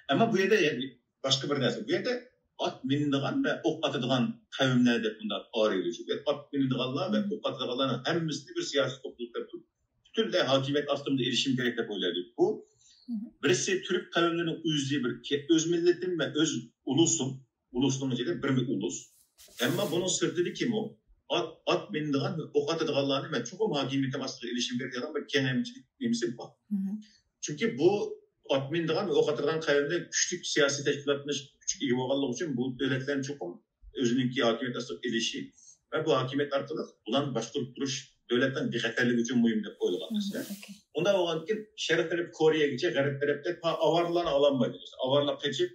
ئەمما بۇ يەردە يەنە باشقا بىر نەرسە. بۇ يەردە ئات مىنىدىغان ۋە ئوق ئاتىدىغان قەۋملەر دەپ بۇنداق ئايرىلىش. ئات مىنىدىغانلار ۋە ئوق ئاتىدىغانلارنىڭ ھەممىسىنى بىر سىياسىي توپلۇق دەپ تۇرۇپ، پۈتۈنلەي ھاكىمىيەت ئاستىمدا ئېلىشىم كېرەك دەپ ئويلايدۇ. بۇ بىرسى تۈرك قەۋملىرىنىڭ ئۆزى بىر كە-، ئۆز مىللىتىم ۋە ئۆز ئۇلۇسۇم، ئۇلۇسنىڭ ئىچىدە بىر ئۇلۇس. ئەمما بۇنىڭ سىرتىدىكىمۇ ئات، ئات مىنىدىغان ۋە ئوق ئاتىدىغانلارنى مەن چوقۇم ھاكىمىيىتىم ئاستىغا ئېلىشىم كېرەك دېگەن بىر كېڭەيمىچىلىك نېمىسى بار. چۈنكى بۇ ئات مىنىدىغان ۋە ئوق ئاتىدىغان قەۋمدە كۈچلۈك سىياسىي تەشكىلاتلىنىش كۈچىگە ئىگە بولغانلىقى ئۈچۈن بۇ دۆلەتلەرنى چوقۇم ئۆزىنىڭكى ھاكىمىيەت ئاستىغا ئېلىشى ۋە بۇ ھاكىمىيەت ئارقىلىق بۇلارنى باشقۇرۇپ تۇرۇش دۆلەتنىڭ بىخەتەرلىكى ئۈچۈن مۇھىم دەپ ئويلىغان مەسىلە. ئۇنداق بولغاندىكىن شەرق تەرەپ كورېيەگىچە، غەرب تەرەپتە تا ئاۋارىلارنى ئالالمايدۇ. ئاۋارىلار قېچىپ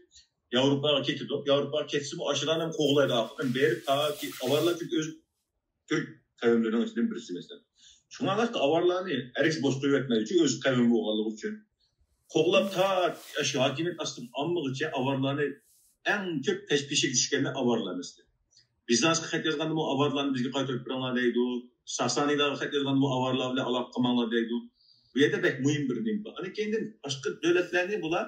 ياۋروپاغا كېتىدۇ. ياۋروپاغا كەتسىمۇ ئاشۇلارنى قوغلايدۇ ئاخىرىدا بېرىپ، تاكى ئاۋارىلار، چۈنكى ئۆز تۈرك قەۋملىرىنىڭ ئىچىدىن بىرسى مەسىلەن. شۇڭا ئاۋارىلارنى ھەرگىز بوش قويۇۋەتمەيدۇ، چۈنكى ئۆز قەۋمى بولغانلىقى ئۈچۈن. قوغلاپ تا شۇ ھاكىمىيەت ئاستىغا ئالمىغۇچە ئاۋارىلارنى ئەڭ كۆپ تەشۋىشكە چۈشكەنلەر ئاۋارىلار مەسىلەن. بىزانسقا خەت يازغاندىمۇ ئاۋارىلارنى بىزگە قايتۇرۇپ بېرىڭلار دەيدۇ. ساسانىيلارغا خەت يازغاندىمۇ ئاۋارىلار بىلەن ئالاقە قىلماڭلار دەيدۇ. بۇ يەردە بەك مۇھىم بىر نېمە بار. ئاندىن كېيىندىن باشقا دۆلەتلەرنى بۇلار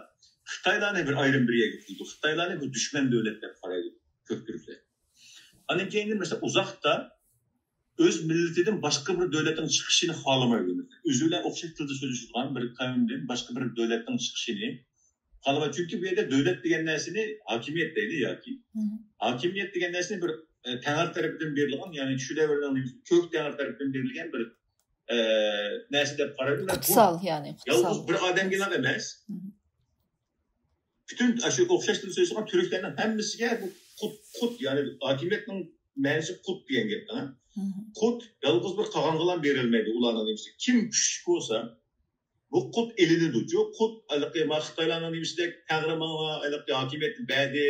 خىتايلارنى بىر ئايرىم بىر يەرگە قويىدۇ. خىتايلارنى بىر دۈشمەن دۆلەت دەپ قارايدۇ كۆك تۈركلەر. ئاندىن كېيىندىن مەسىلەن ئۇزاقتا ئۆز مىللىتىدىن باشقا بىر دۆلەتنىڭ چىقىشىنى خالىمايدۇ. ئۆزى بىلەن ئوخشاش تىلدا سۆزلىشىدىغان بىر قەۋمدىن باشقا بىر دۆلەتنىڭ چىقىشىنى خالىمايدۇ. چۈنكى بۇ يەردە دۆلەت دېگەن نەرسىنى ھاكىمىيەت دەيدۇ ياكى. ھاكىمىيەت دېگەن نەرسىنى بىر، ئە، تەڭرى تەرىپىدىن بېرىلگەن، يەنى چۈشۈدەۋرنىڭ نېمىسى، كۆك تەڭرى تەرىپىدىن بېرىلگەن بىر، ئە، نەرسە دەپ قارايدۇ. بۇ قۇتسال، يەنى قۇتسال. يالغۇز بىر ئادەمگىلا ئەمەس. پۈتۈن شۇ ئوخشاش تىل سۆزلەيدىغان تۈركلەرنىڭ ھەممىسىگە بۇ قۇت، قۇت، يەنى ھاكىمىيەتنىڭ مەنىسى قۇت دېگەن گەپ. قۇت يالغۇز بىر قالغانغىلا بېرىلمەيدۇ، ئۇلارنىڭ نېمىسى. كىم كۈچلۈك بولسا، بۇ قۇت ئېلىنىدۇچۇ. قۇت ھېلىقى ما خىتايلارنىڭ نېمىسىدەك، تەڭرى ماڭا ھېلىقى ھاكىمىيەتنى بەردى،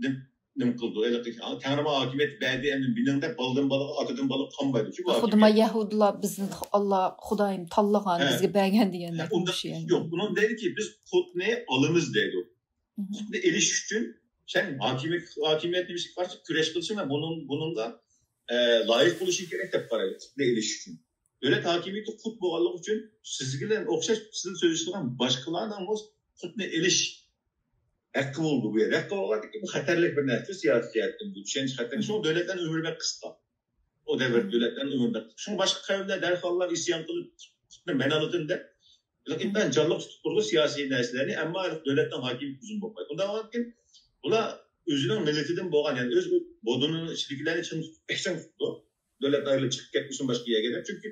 دەپ نېمە قىلىدۇ؟ ھېلىقى تەڭرى ماڭا ھاكىمىيەتنى بەردى، ئەمدى مېنىڭدەك بالىدىن بالىغا، ئاتىدىن بالىغا قالمايدۇچۇ بۇ خۇددى ما ھاكىمىيەت. يەھۇدىيلار بىزنى ئاللا، خۇدايىم تاللىغان، ھە. بىزگە بەرگەن دېگەندەك ئۇنداق بولۇشى يەنى. يوق، بۇنىڭ دەيدىكى، بىز قۇتنى ئالىمىز دەيدۇ. قۇتنى ئېلىش ئۈچۈن سەن ھاكىمىيەت، ھاكىمىيەت نېمىسىگە قارشى كۈرەش قىلىشىڭ ۋە بۇنىڭ، بۇنىڭغا، ئە، لايىق بولۇشۇڭ كېرەك دەپ قارايدۇ، قۇتنى ئېلىش ئۈچۈن. دۆلەت ھاكىمىيىتى قۇت بولغانلىقى ئۈچۈن سىز بىلەن ئوخشاش تىل سۆزلىشىدىغان باشقىلارنىڭمۇ قۇتنى ئېلىش ھەققى بولىدۇ بۇ يەردە. ھەققى بولغاندىكىن بۇ خەتەرلىك بىر نەرسە، سىياسىي جەھەتتىن بۇ چۈشەنچە خەتەرلىك. شۇڭا دۆلەتلەرنىڭ ئۆمرى بەك قىسقا. ئۇ دەۋر دۆلەتلەرنىڭ ئۆمرى بەك قىسقا. شۇڭا باشقا قەۋملەر دەرھاللا ئىسيان قىلىپ، قۇتنى مەن ئالىدىم دەپ، لېكىن ئىنتايىن جانلىق تۇتۇپ تۇرىدۇ سىياسىي نەرسىلەرنى، ئەمما دۆلەتنىڭ ھاكىمىيىتى ئۇزۇن بولمايدۇ. ئۇنداق بولغاندىكىن بۇلار ئۆزىنىڭ مىللىتىدىن بولغان، يەنى ئۆز بودۇنىنىڭ ئىچىدىكىلەرنى چىڭ تۇتۇپ، بەك چىڭ تۇتىدۇ. دۆلەتتىن ئايرىلىپ چىقىپ كەتمىسۇن باشقا يەرگە دەپ. چۈنكى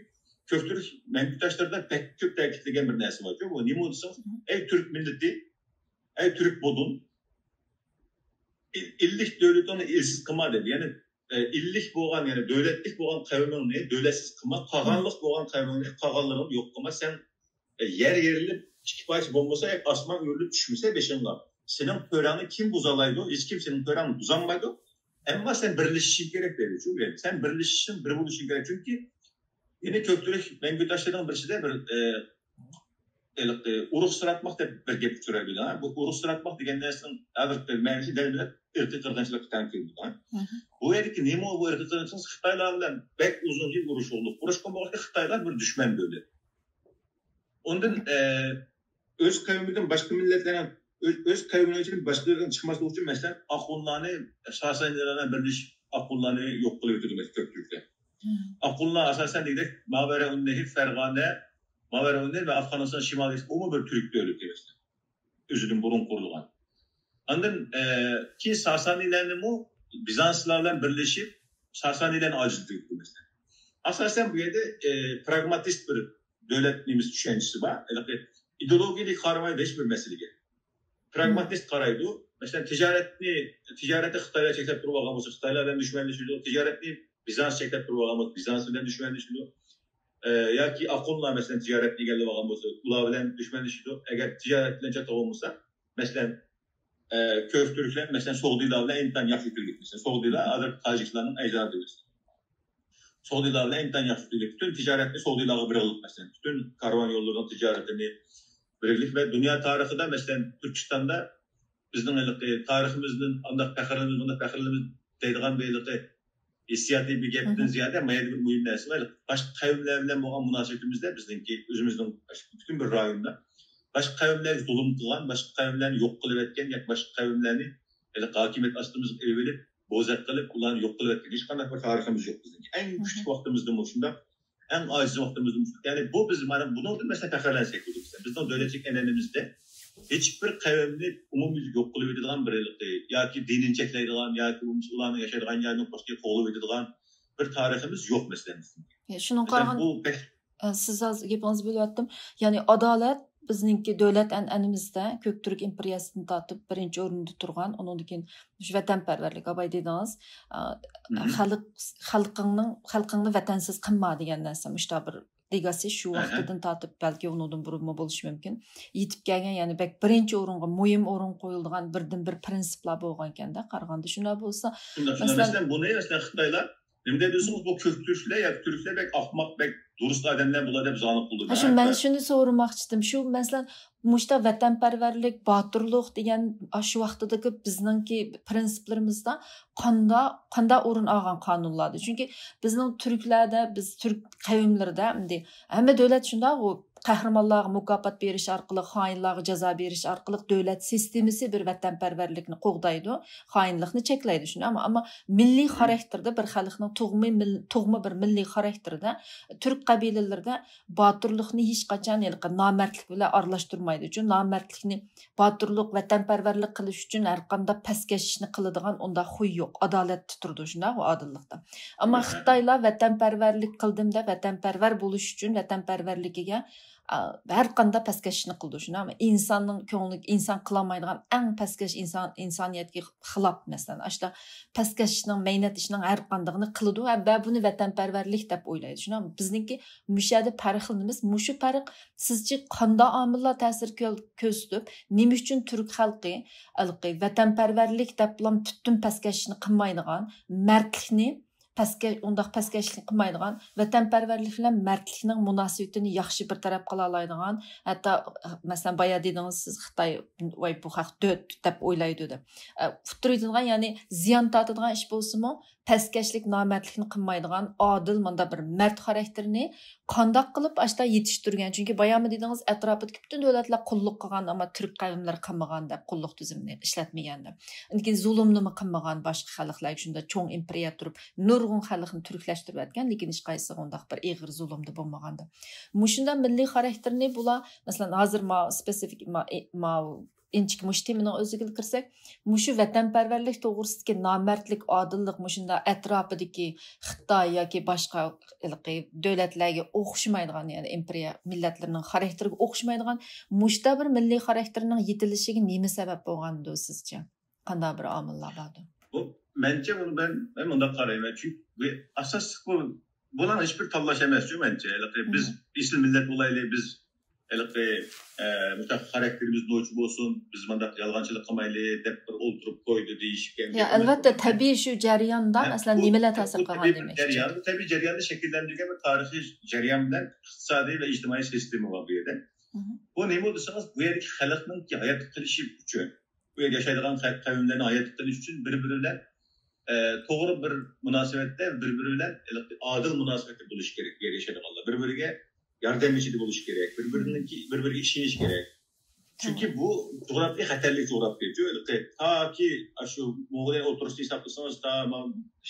كۆك تۈرك مەڭگۈ تاشلىرىدا بەك كۆپ تەكىتلىگەن بىر نەرسە باركى، بۇ نېمە دېسىڭىز، ئەي تۈرك مىللىتى، ئەي تۈرك بودۇن، ئىللىك دۆلىتىڭنى ئىلسىز قىلما دەيدۇ. يەنى، ئە، ئىللىك بولغان، يەنى دۆلەتلىك بولغان قەۋمىڭنى دۆلەتسىز قىلما، قالغانلىق بولغان قەۋمىڭنى قالغانلىرىڭنى يوق قىلما. سەن، ئە، يەر يېرىلىپ ئىككى پارچە بولمىسا، ئاسمان ئۆرۈلۈپ چۈشمىسە بېشىڭغا، سېنىڭ تۆرەڭنى كىم بۇزالايدۇ؟ ھېچكىم سېنىڭ تۆرەڭنى بۇزالمايدۇ. ئەمما سەن بىرلىشىشىڭ كېرەك دەيدۇ. سەن بىرلىشىشىڭ، بىر بولۇشۇڭ كېرەك. چۈنكى يەنە كۆك تۈرك مەڭگۈ تاشلىرىنىڭ بىرسىدە بىر، ئە، ھېلىقى ئۇرۇق سىراتماق دەپ بىر گەپ ئۇچرايدۇ. بۇ ئۇرۇق سىراتماق دېگەن نەرسىنىڭ ھازىرقى مەنىسى دەل بىلەن ئىرقىي قىرغىنچىلىققا تەڭ كېلىدۇ. بۇ يەردىكى نېمە بۇ ئىرقىي قىرغىنچىلىق؟ خىتايلار بىلەن بەك ئۇزۇن يىل ئۇرۇش بولدى. ئۇرۇش بولمىغاچقا خىتايلار بىر دۈشمەن دۆلەت. ئاندىن، ئە، ئۆز قەۋمىدىن باشقا مىللەتلەرنىڭ، ئۆز، ئۆز قەۋمىنىڭ ئىچىدىن باشقىلارنىڭ چىقماسلىقى ئۈچۈن، مەسىلەن، ئاخۇنلارنى، ساسانىيلار بىلەن بىرلىشىپ ئاخۇنلارنى يوق قىلىۋېتىدۇ، مەسىلەن، كۆك تۈركلەر. ئاخۇنلار ئاساسەن دېگۈدەك ماۋەرەئۇننەھر، فەرغانە، ماۋەرەئۇننەھر ۋە ئافغانىستان شىمالىي، ئۇمۇ بىر تۈرك دۆلىتى، مەسىلەن. ئۆزىدىن بۇرۇن قۇرۇلغان. ئاندىن، ئە، كېيىن ساسانىيلارنىمۇ بىزانسلار بىلەن بىرلىشىپ، ساسانىيلارنى ئاجىزلىتىۋېتىدۇ، مەسىلەن. ئاساسەن بۇ يەردە، ئە، پراگماتىست بىر دۆلەت نېمىسى چۈشەنچىسى بار. ھېلىقى ئىدېئولوگىيەلىك قارىمايدۇ ھېچ بىر مەسىلىگە. پراگماتىست قارايدۇ. مەسىلەن، تىجارەتنى، تىجارەتنى خىتايلار چەكلەپ تۇرۇۋالغان بولسا، خىتايلار بىلەن دۈشمەنلىشىدۇ. تىجارەتنى بىزانس چەكلەپ تۇرۇۋالغان بولسا، بىزانس بىلەن دۈشمەنلىشىدۇ. ئە، ياكى ئاخۇنلار، مەسىلەن، تىجارەتنى ئىگىلىۋالغان بولسا، ئۇلار بىلەن دۈشمەنلىشىدۇ. ئەگەر تىجارەت بىلەن چاتىقى بولمىسا، مەسىلەن، ئە، كۆك تۈركلەر، مەسىلەن، سوغدىلار بىلەن ئىنتايىن ياخشى تۈرلۈك. مەسىلەن، سوغدىلار ھازىر تاجىكلارنىڭ ئەجدادى، مەسىلەن. سودا ئېلان بىلەن ئىنتايىن ياخشى تۈزۈلگەن. پۈتۈن تىجارەتنى سودا ئېلانغا بىر قىلدۇق، مەسىلەن. پۈتۈن كارۋان يوللىرىنىڭ تىجارىتىنى بىر قىلدۇق ۋە دۇنيا تارىخىدا، مەسىلەن، تۈركىستاندا بىزنىڭ ھېلىقى تارىخىمىزدىن ئانداق پەخىرلىنىمىز، مۇنداق پەخىرلىنىمىز دەيدىغان بىر ھېلىقى ھېسسىياتىي بىر گەپتىن زىيادە، مانا يەنە بىر مۇھىم نەرسە بار. باشقا قەۋملەر بىلەن بولغان مۇناسىۋىتىمىزدە بىزنىڭكى ئۆزىمىزنىڭ پۈتۈن بىر رايوندا باشقا قەۋملەرگە زۇلۇم قىلغان، باشقا قەۋملەرنى يوق قىلىۋەتكەن ياكى باشقا قەۋملەرنى ھېلىقى ھاكىمىيەت ئاستىمىزغا ئېلىۋېلىپ، بوزەك قىلىپ، ئۇلارنى يوق قىلىۋەتكەن ھېچقانداق بىر تارىخىمىز يوق بىزنىڭكى. ئەڭ كۈچلۈك ۋاقتىمىزدىمۇ شۇنداق، ئەڭ ئاجىز ۋاقتىمىزدىمۇ شۇنداق. يەنى بۇ بىز مانا بۇنىڭدىن مەسىلەن پەخىرلەنسەك بولىدۇ. بىزنىڭ دۆلەتچىلىك ئەنئەنىمىزدە ھېچبىر قەۋمنى ئومۇميۈزلۈك يوق قىلىۋېتىدىغان بىر ھېلىقى ياكى دىنىنى چەكلەيدىغان ياكى بولمىسا ئۇلارنىڭ ياشايدىغان يەرىنى باشقىغا قوغلىۋېتىدىغان بىر تارىخىمىز يوق مەسىلەن بىزنىڭكى. شۇنىڭغا مەسىلەن، قارىغان- بۇ بەك ئە، سىز ھازىر گېپىڭىزنى بۆلۈۋەتتىم. يەنى ئادالەت بىزنىڭكى دۆلەت ئەنئەنىمىزدە كۆك تۈرك ئىمپېرىيەسىدىن تارتىپ بىرىنچى ئورۇندا تۇرغان، ئۇنىڭدىن كېيىن مۇشۇ ۋەتەنپەرۋەرلىك، ئاباي دېدىڭىز. ئە، مم. خەلق، خەلقىڭنىڭ، خەلقىڭنى ۋەتەنسىز قىلما دېگەن نەرسە، مۇشۇنداق بىر لېگاسى شۇ ئەھە. ۋاقتىدىن تارتىپ، بەلكى ئۇنىڭدىن بۇرۇنمۇ بولۇشى مۇمكىن. يېتىپ كەلگەن، يەنى بەك بىرىنچى ئورۇنغا، مۇھىم ئورۇنغا قويۇلىدىغان بىردىنبىر پىرىنسىپلار بولغانىكەن-دە، قارىغاندا. شۇنداق بولسا، شۇنداق، شۇنداق. مەسىلەن، مەسىلەن، بۇنى، مەسىلەن، خىتايلار نېمە دەيدۇ دېسىڭىز، بۇ كۆك تۈركلەر ياكى تۈركلەر بەك ئەخمەق، بەك دۇرۇس ئادەملەر بۇلار دەپ زانى قىلىدۇ. ھە، شۇ، مەن شۇنى سورىماقچىدىم. شۇ، مەسىلەن، مۇشتا ۋەتەنپەرۋەرلىك، باتۇرلۇق دېگەن ئاشۇ ۋاقتىدىكى بىزنىڭكى پىرىنسىپلىرىمىزدا قاندا-، قانداق ئورۇن ئالغان قانۇنلاردۇ؟ چۈنكى بىزنىڭ تۈركلەردە، بىز تۈرك قەۋملىرىدە ئەمدى ھەممە دۆلەت شۇنداق، ئۇ قەھرىمانلارغا مۇكاپات بېرىش ئارقىلىق، خائىنلارغا جازا بېرىش ئارقىلىق دۆلەت سىستېمىسى بىر ۋەتەنپەرۋەرلىكنى قوغدايدۇ، خائىنلىقنى چەكلەيدۇ، شۇنداقمۇ؟ ئەمما مىللىي خاراكتېردا بىر خەلقنىڭ تۇغما مىل-، تۇغما بىر مىللىي خاراكتېردا تۈرك قەبىلىلىرىدە باتۇرلۇقنى ھېچقاچان ھېلىقى نامەردلىك بىلەن ئارىلاشتۇرمايدۇ. چۈنكى نامەردلىكنى، باتۇرلۇق، ۋەتەنپەرۋەرلىك قىلىش ئۈچۈن ھەرقانداق پەسكەشنى قىلىدىغان ئۇنداق خۇي يوق، ئادالەتتە تۇرىدۇ، شۇنداقمۇ؟ ئادىللىقتا. ئەمما خىتايلار ۋەتەنپەرۋەرلىك قىلدىم دەپ، ۋەتەنپەرۋەر بولۇش ئۈچۈن ۋەتەنپەرۋەرلىكىگە، ئا، ھەرقانداق پەسكەشنى قىلىدۇ، شۇنداقمۇ؟ ئىنساننىڭ كۆڭلى، ئىنسان قىلالمايدىغان ئەڭ پەسكەش، ئىنسان، ئىنسانىيەتكە خىلاپ، مەسىلەن، ئاشۇنداق پەسكەش ئىشنىڭ، مەينەت ئىشنىڭ ھەرقاندىقىنى قىلىدۇ ھەم بۇنى ۋەتەنپەرۋەرلىك دەپ ئويلايدۇ، شۇنداقمۇ؟ بىزنىڭكى مۇشۇ يەردە پەرقلىنىمىز. مۇشۇ پەرق سىزچە قانداق ئامىللار تەسىر كۆ-، كۆرسىتىپ، نېمە ئۈچۈن تۈرك خەلقى ھېلىقى ۋەتەنپەرۋەرلىك دەپلا پۈتۈن پەسكەشنى قىلمايدىغان، مەردلىكنى پەسكە-، ئۇنداق پەسكەشلىك قىلمايدىغان، ۋەتەنپەرۋەرلىك بىلەن مەردلىكنىڭ مۇناسىۋىتىنى ياخشى بىر تەرەپ قىلالايدىغان، ھەتتا، مەسىلەن، بايا دېدىڭىز سىز، خىتاي، ۋاي، بۇ خەق دۆت دەپ ئويلايدۇ دەپ. ئە، ئۇتتۇرۇۋېتىدىغان، يەنى زىيان تارتىدىغان ئىش بولسىمۇ، پەسكەشلىك، نامەردلىكنى قىلمايدىغان، ئادىل، مانداق بىر مەرد خاراكتېرىنى قانداق قىلىپ ئاشتا يېتىشتۈرگەن؟ چۈنكى بايامۇ دېدىڭىز، ئەتراپىدىكى پۈتۈن دۆلەتلەر قۇللۇق قىلغان، ئەمما تۈرك قەۋملىرى قىلمىغان دەپ، قۇللۇق تۈزۈمىنى ئىشلەتمىگەن دەپ. ئاندىن كېيىن زۇلۇمنىمۇ قىلمىغان باشقا خەلقلەرگە، شۇنداق چوڭ ئىمپېرىيە تۇرۇپ، نۇرغۇن خەلقنى تۈركلەشتۈرۈۋەتكەن، لېكىن ھېچقايسىغا ئۇنداق بىر ئېغىر زۇلۇمدا بولمىغان دەپ. مۇشۇنداق مىللىي خاراكتېرنى بۇلار، مەسىلەن، ھازىر ماۋۇ سپېسىفىك، ما-، ئى-، ماۋۇ ئىنچىكە مۇشۇ تېمىنىڭ ئۆزىگىلا كىرسەك، مۇشۇ ۋەتەنپەرۋەرلىك توغرىسىدىكى نامەردلىك، ئادىللىق، مۇشۇنداق ئەتراپىدىكى خىتاي ياكى باشقا ھېلىقى دۆلەتلەرگە ئوخشىمايدىغان، يەنى ئىمپېرىيە مىللەتلىرىنىڭ خاراكتېرىگە ئوخشىمايدىغان مۇشۇنداق بىر مىللىي خاراكتېرنىڭ يېتىلىشىگە نېمە سەۋەب بولغاندۇ سىزچە؟ قانداق بىر ئامىللار باردۇ؟ بۇ، مەنچە، بۇنى مەن، مەن مۇنداق قارايمەن. چۈنكى بۇ ئاساسلىق بۇ، بۇنىڭ ھېچبىر تاللاش ئەمەسچۇ، مەنچە. ھېلىقى بىز ئېسىل مىللەت بولايلى، بىز ھېلىقى، ئە، مۇشۇنداق خاراكتېرىمىز نوچى بولسۇن، بىز مۇنداق يالغانچىلىق قىلمايلى دەپ بىر ئولتۇرۇپ قويدى دېيىشكەن يا، گەپ ئەمەس. ئەلۋەتتە، تەبىئىي شۇ جەرياندا، ھە، مەسىلەن، بۇ، نېمىلەر بۇ تەسىر قىلغان تەبىئىي بىر دېمەكچى؟ جەريان، بۇ تەبىئىي جەرياندا شەكىللەندۈرگەن بىر تارىخىي جەريان بىلەن ئىقتىسادىي ۋە ئىجتىمائىي سىستېما بار بۇ يەردە. بۇ نېمە دېسىڭىز، بۇ يەردىكى خەلقنىڭكى ھاياتلىق قىلىشى ئۈچۈن، بۇ يەردە ياشايدىغان خەلق قەۋملەرنىڭ ھاياتلىق قىلىشى ئۈچۈن بىر-بىرى بىلەن، ئە، توغرا بىر مۇناسىۋەتتە، بىر-بىرى بىلەن ئادىل مۇناسىۋەتتە بولۇشى كېرەك. بۇ يەردە ياشايدىغانلار بىر-بىرىگە ياردەم ئېتىشىدە بولۇشى كېرەك، بىر-بىرىنىڭكى، بىر-بىرىگە ئىشىنىشى كېرەك. چۈنكى بۇ جۇغراپىيە خەتەرلىك جۇغراپىيە. تاكى ئاشۇ موڭغۇلىيە ئوتتۇرىسىنى ھېسابلىسىڭىز، تا ما-،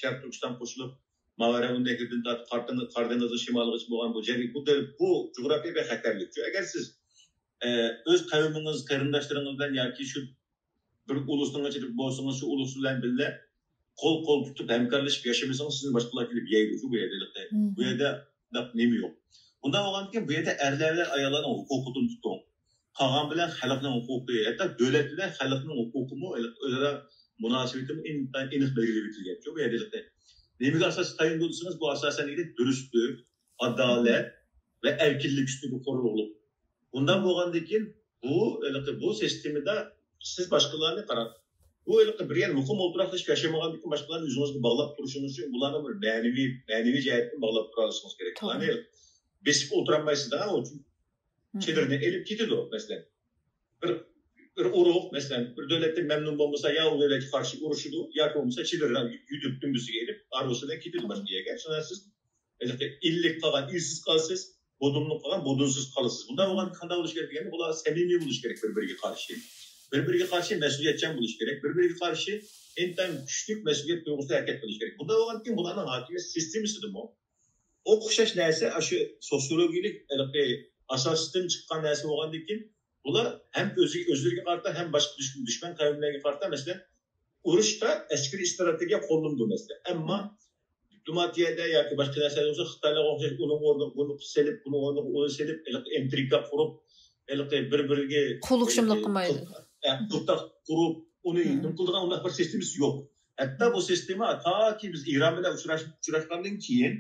شەرقىي تۈركىستان قوشۇلۇپ، ماۋۇ ئەرەبۇ نەھرىدىن تارتىپ قارا دېڭىز، قارا دېڭىزنىڭ شىمالىغىچە بولغان بۇ جەرگ-، بۇ، بۇ جۇغراپىيە بەك خەتەرلىك. ئەگەر سىز، ئە، ئۆز قەۋمىڭىز، قېرىنداشلىرىڭىز بىلەن ياكى شۇ بىر ئۇلۇسنىڭ ئىچىدە بولسىڭىز، شۇ ئۇلۇس بىلەن بىللە قول-قول تۇتۇپ ھەمكارلىشىپ ياشىمىسىڭىز، سىزنى باشقىلار كېلىپ يەيدۇ، شۇ بۇ يەردە. بۇ يەردە نېمە يوق. ئۇنداق بولغاندىكىن بۇ يەردە ئەرلەر بىلەن ئاياللارنىڭ ھوقۇقىدىن تۇتۇڭ، قالغان بىلەن خەلقنىڭ ھوقۇقى، ھەتتا دۆلەت بىلەن خەلقنىڭ ھوقۇقىمۇ ئۆزئارا مۇناسىۋىتىمۇ ئېنىق بەلگىلىۋېتىلگەن. شۇ بۇ يەردە نېمىگە ئاساسلىق تەيىن بولسىڭىز، بۇ ئاساسەن دېگەندەك دۈرۈستلۈك، ئادالەت ۋە ئەركىنلىك ئۈستىگە قۇرۇلغۇلۇق. بۇنداق بولغاندىكىن بۇ، ھېلىقى بۇ سىستېمىدا سىز باشقىلارنى قاراڭ. بۇ ھېلىقى بىر يەردە مۇقىم ئولتۇراقلىشىپ ياشىمىغاندىن كېيىن باشقىلارنى ئۆزىڭىزگە باغلاپ تۇرۇشىڭىز ئۈچۈن بۇلارنى بىر مەنىۋى، مەنىۋى جەھەتتىن باغلاپ تۇرالىشىڭىز كېرەك. توغرا. بۇلارنى بېسىپ ئولتۇرالمايسىز-دە، ئۇ چېدىرنى ئېلىپ كېتىدۇ، مەسىلەن. بىر، بىر ئۇرۇق، مەسىلەن، بىر دۆلەتتىن مەمنۇن بولمىسا، يا ئۇ دۆلەتكە قارشى ئۇرۇشىدۇ، ياكى بولمىسا چېدىرنى يۈدۈپ دۈمبىسىگە ئېلىپ، ئارىۋىسى بىلەن كېتىدۇ باشقا يەرگە. شۇڭا سىز ھېلىقى ئىللىك قالغان ئىلسىز قالىسىز، بودۇملۇق قالغان بودۇمسىز قالىسىز. بۇنداق بولغاندا قانداق بولۇش كېرەك دېگەندە، بۇلار سەمىمىي بولۇش كېرەك بىر-بىرىگە قارشى. بىر-بىرىگە قارشى مەسئۇلىيەتچان بولۇش كېرەك. بىر-بىرىگە قارشى ئىنتايىن كۈچلۈك مەسئۇلىيەت تۇيغۇسىدا ھەرىكەت قىلىش كېرەك. بۇنداق بولغاندىن كېيىن بۇلارنىڭ ھاكىمىيەت سىستېمىسىدىمۇ ئوخشاش نەرسە، ئاشۇ سوسىيولوگىيەلىك ھېلىقى ئاساسىدىن چىققان نەرسە بولغاندىن كېيىن، بۇلار ھەم ئۆزى، ئۆزلىرىگە قارىتا، ھەم باشقا دۈش-، دۈشمەن قەۋملەرگە قارىتا، مەسىلەن، ئۇرۇشتا ئەسكىرىي ئىستراتېگىيە قوللىنىدۇ، مەسىلەن. ئەمما دىپلوماتىيەدە ياكى باشقا نەرسىلەردە بولسا، خىتايلارغا ئوخشاش ئۇنىڭ ئورنىغا بۇنى سېلىپ، بۇنىڭ ئورنىغا ئۇنى سېلىپ، ھېلىقى ئىنترىگا قۇرۇپ، ھېلىقى بىر-بىرىگە قۇللۇق شۇملۇق قىلمايدۇ. قىلتاق قۇرۇپ، ئۇنى نېمە قىلىدىغان ئۇنداق بىر سىستېمىسى يوق. ھەتتا بۇ سىستېما تاكى بىز ئىران بىلەن ئۇچراش-، ئۇچراشقاندىن كېيىن،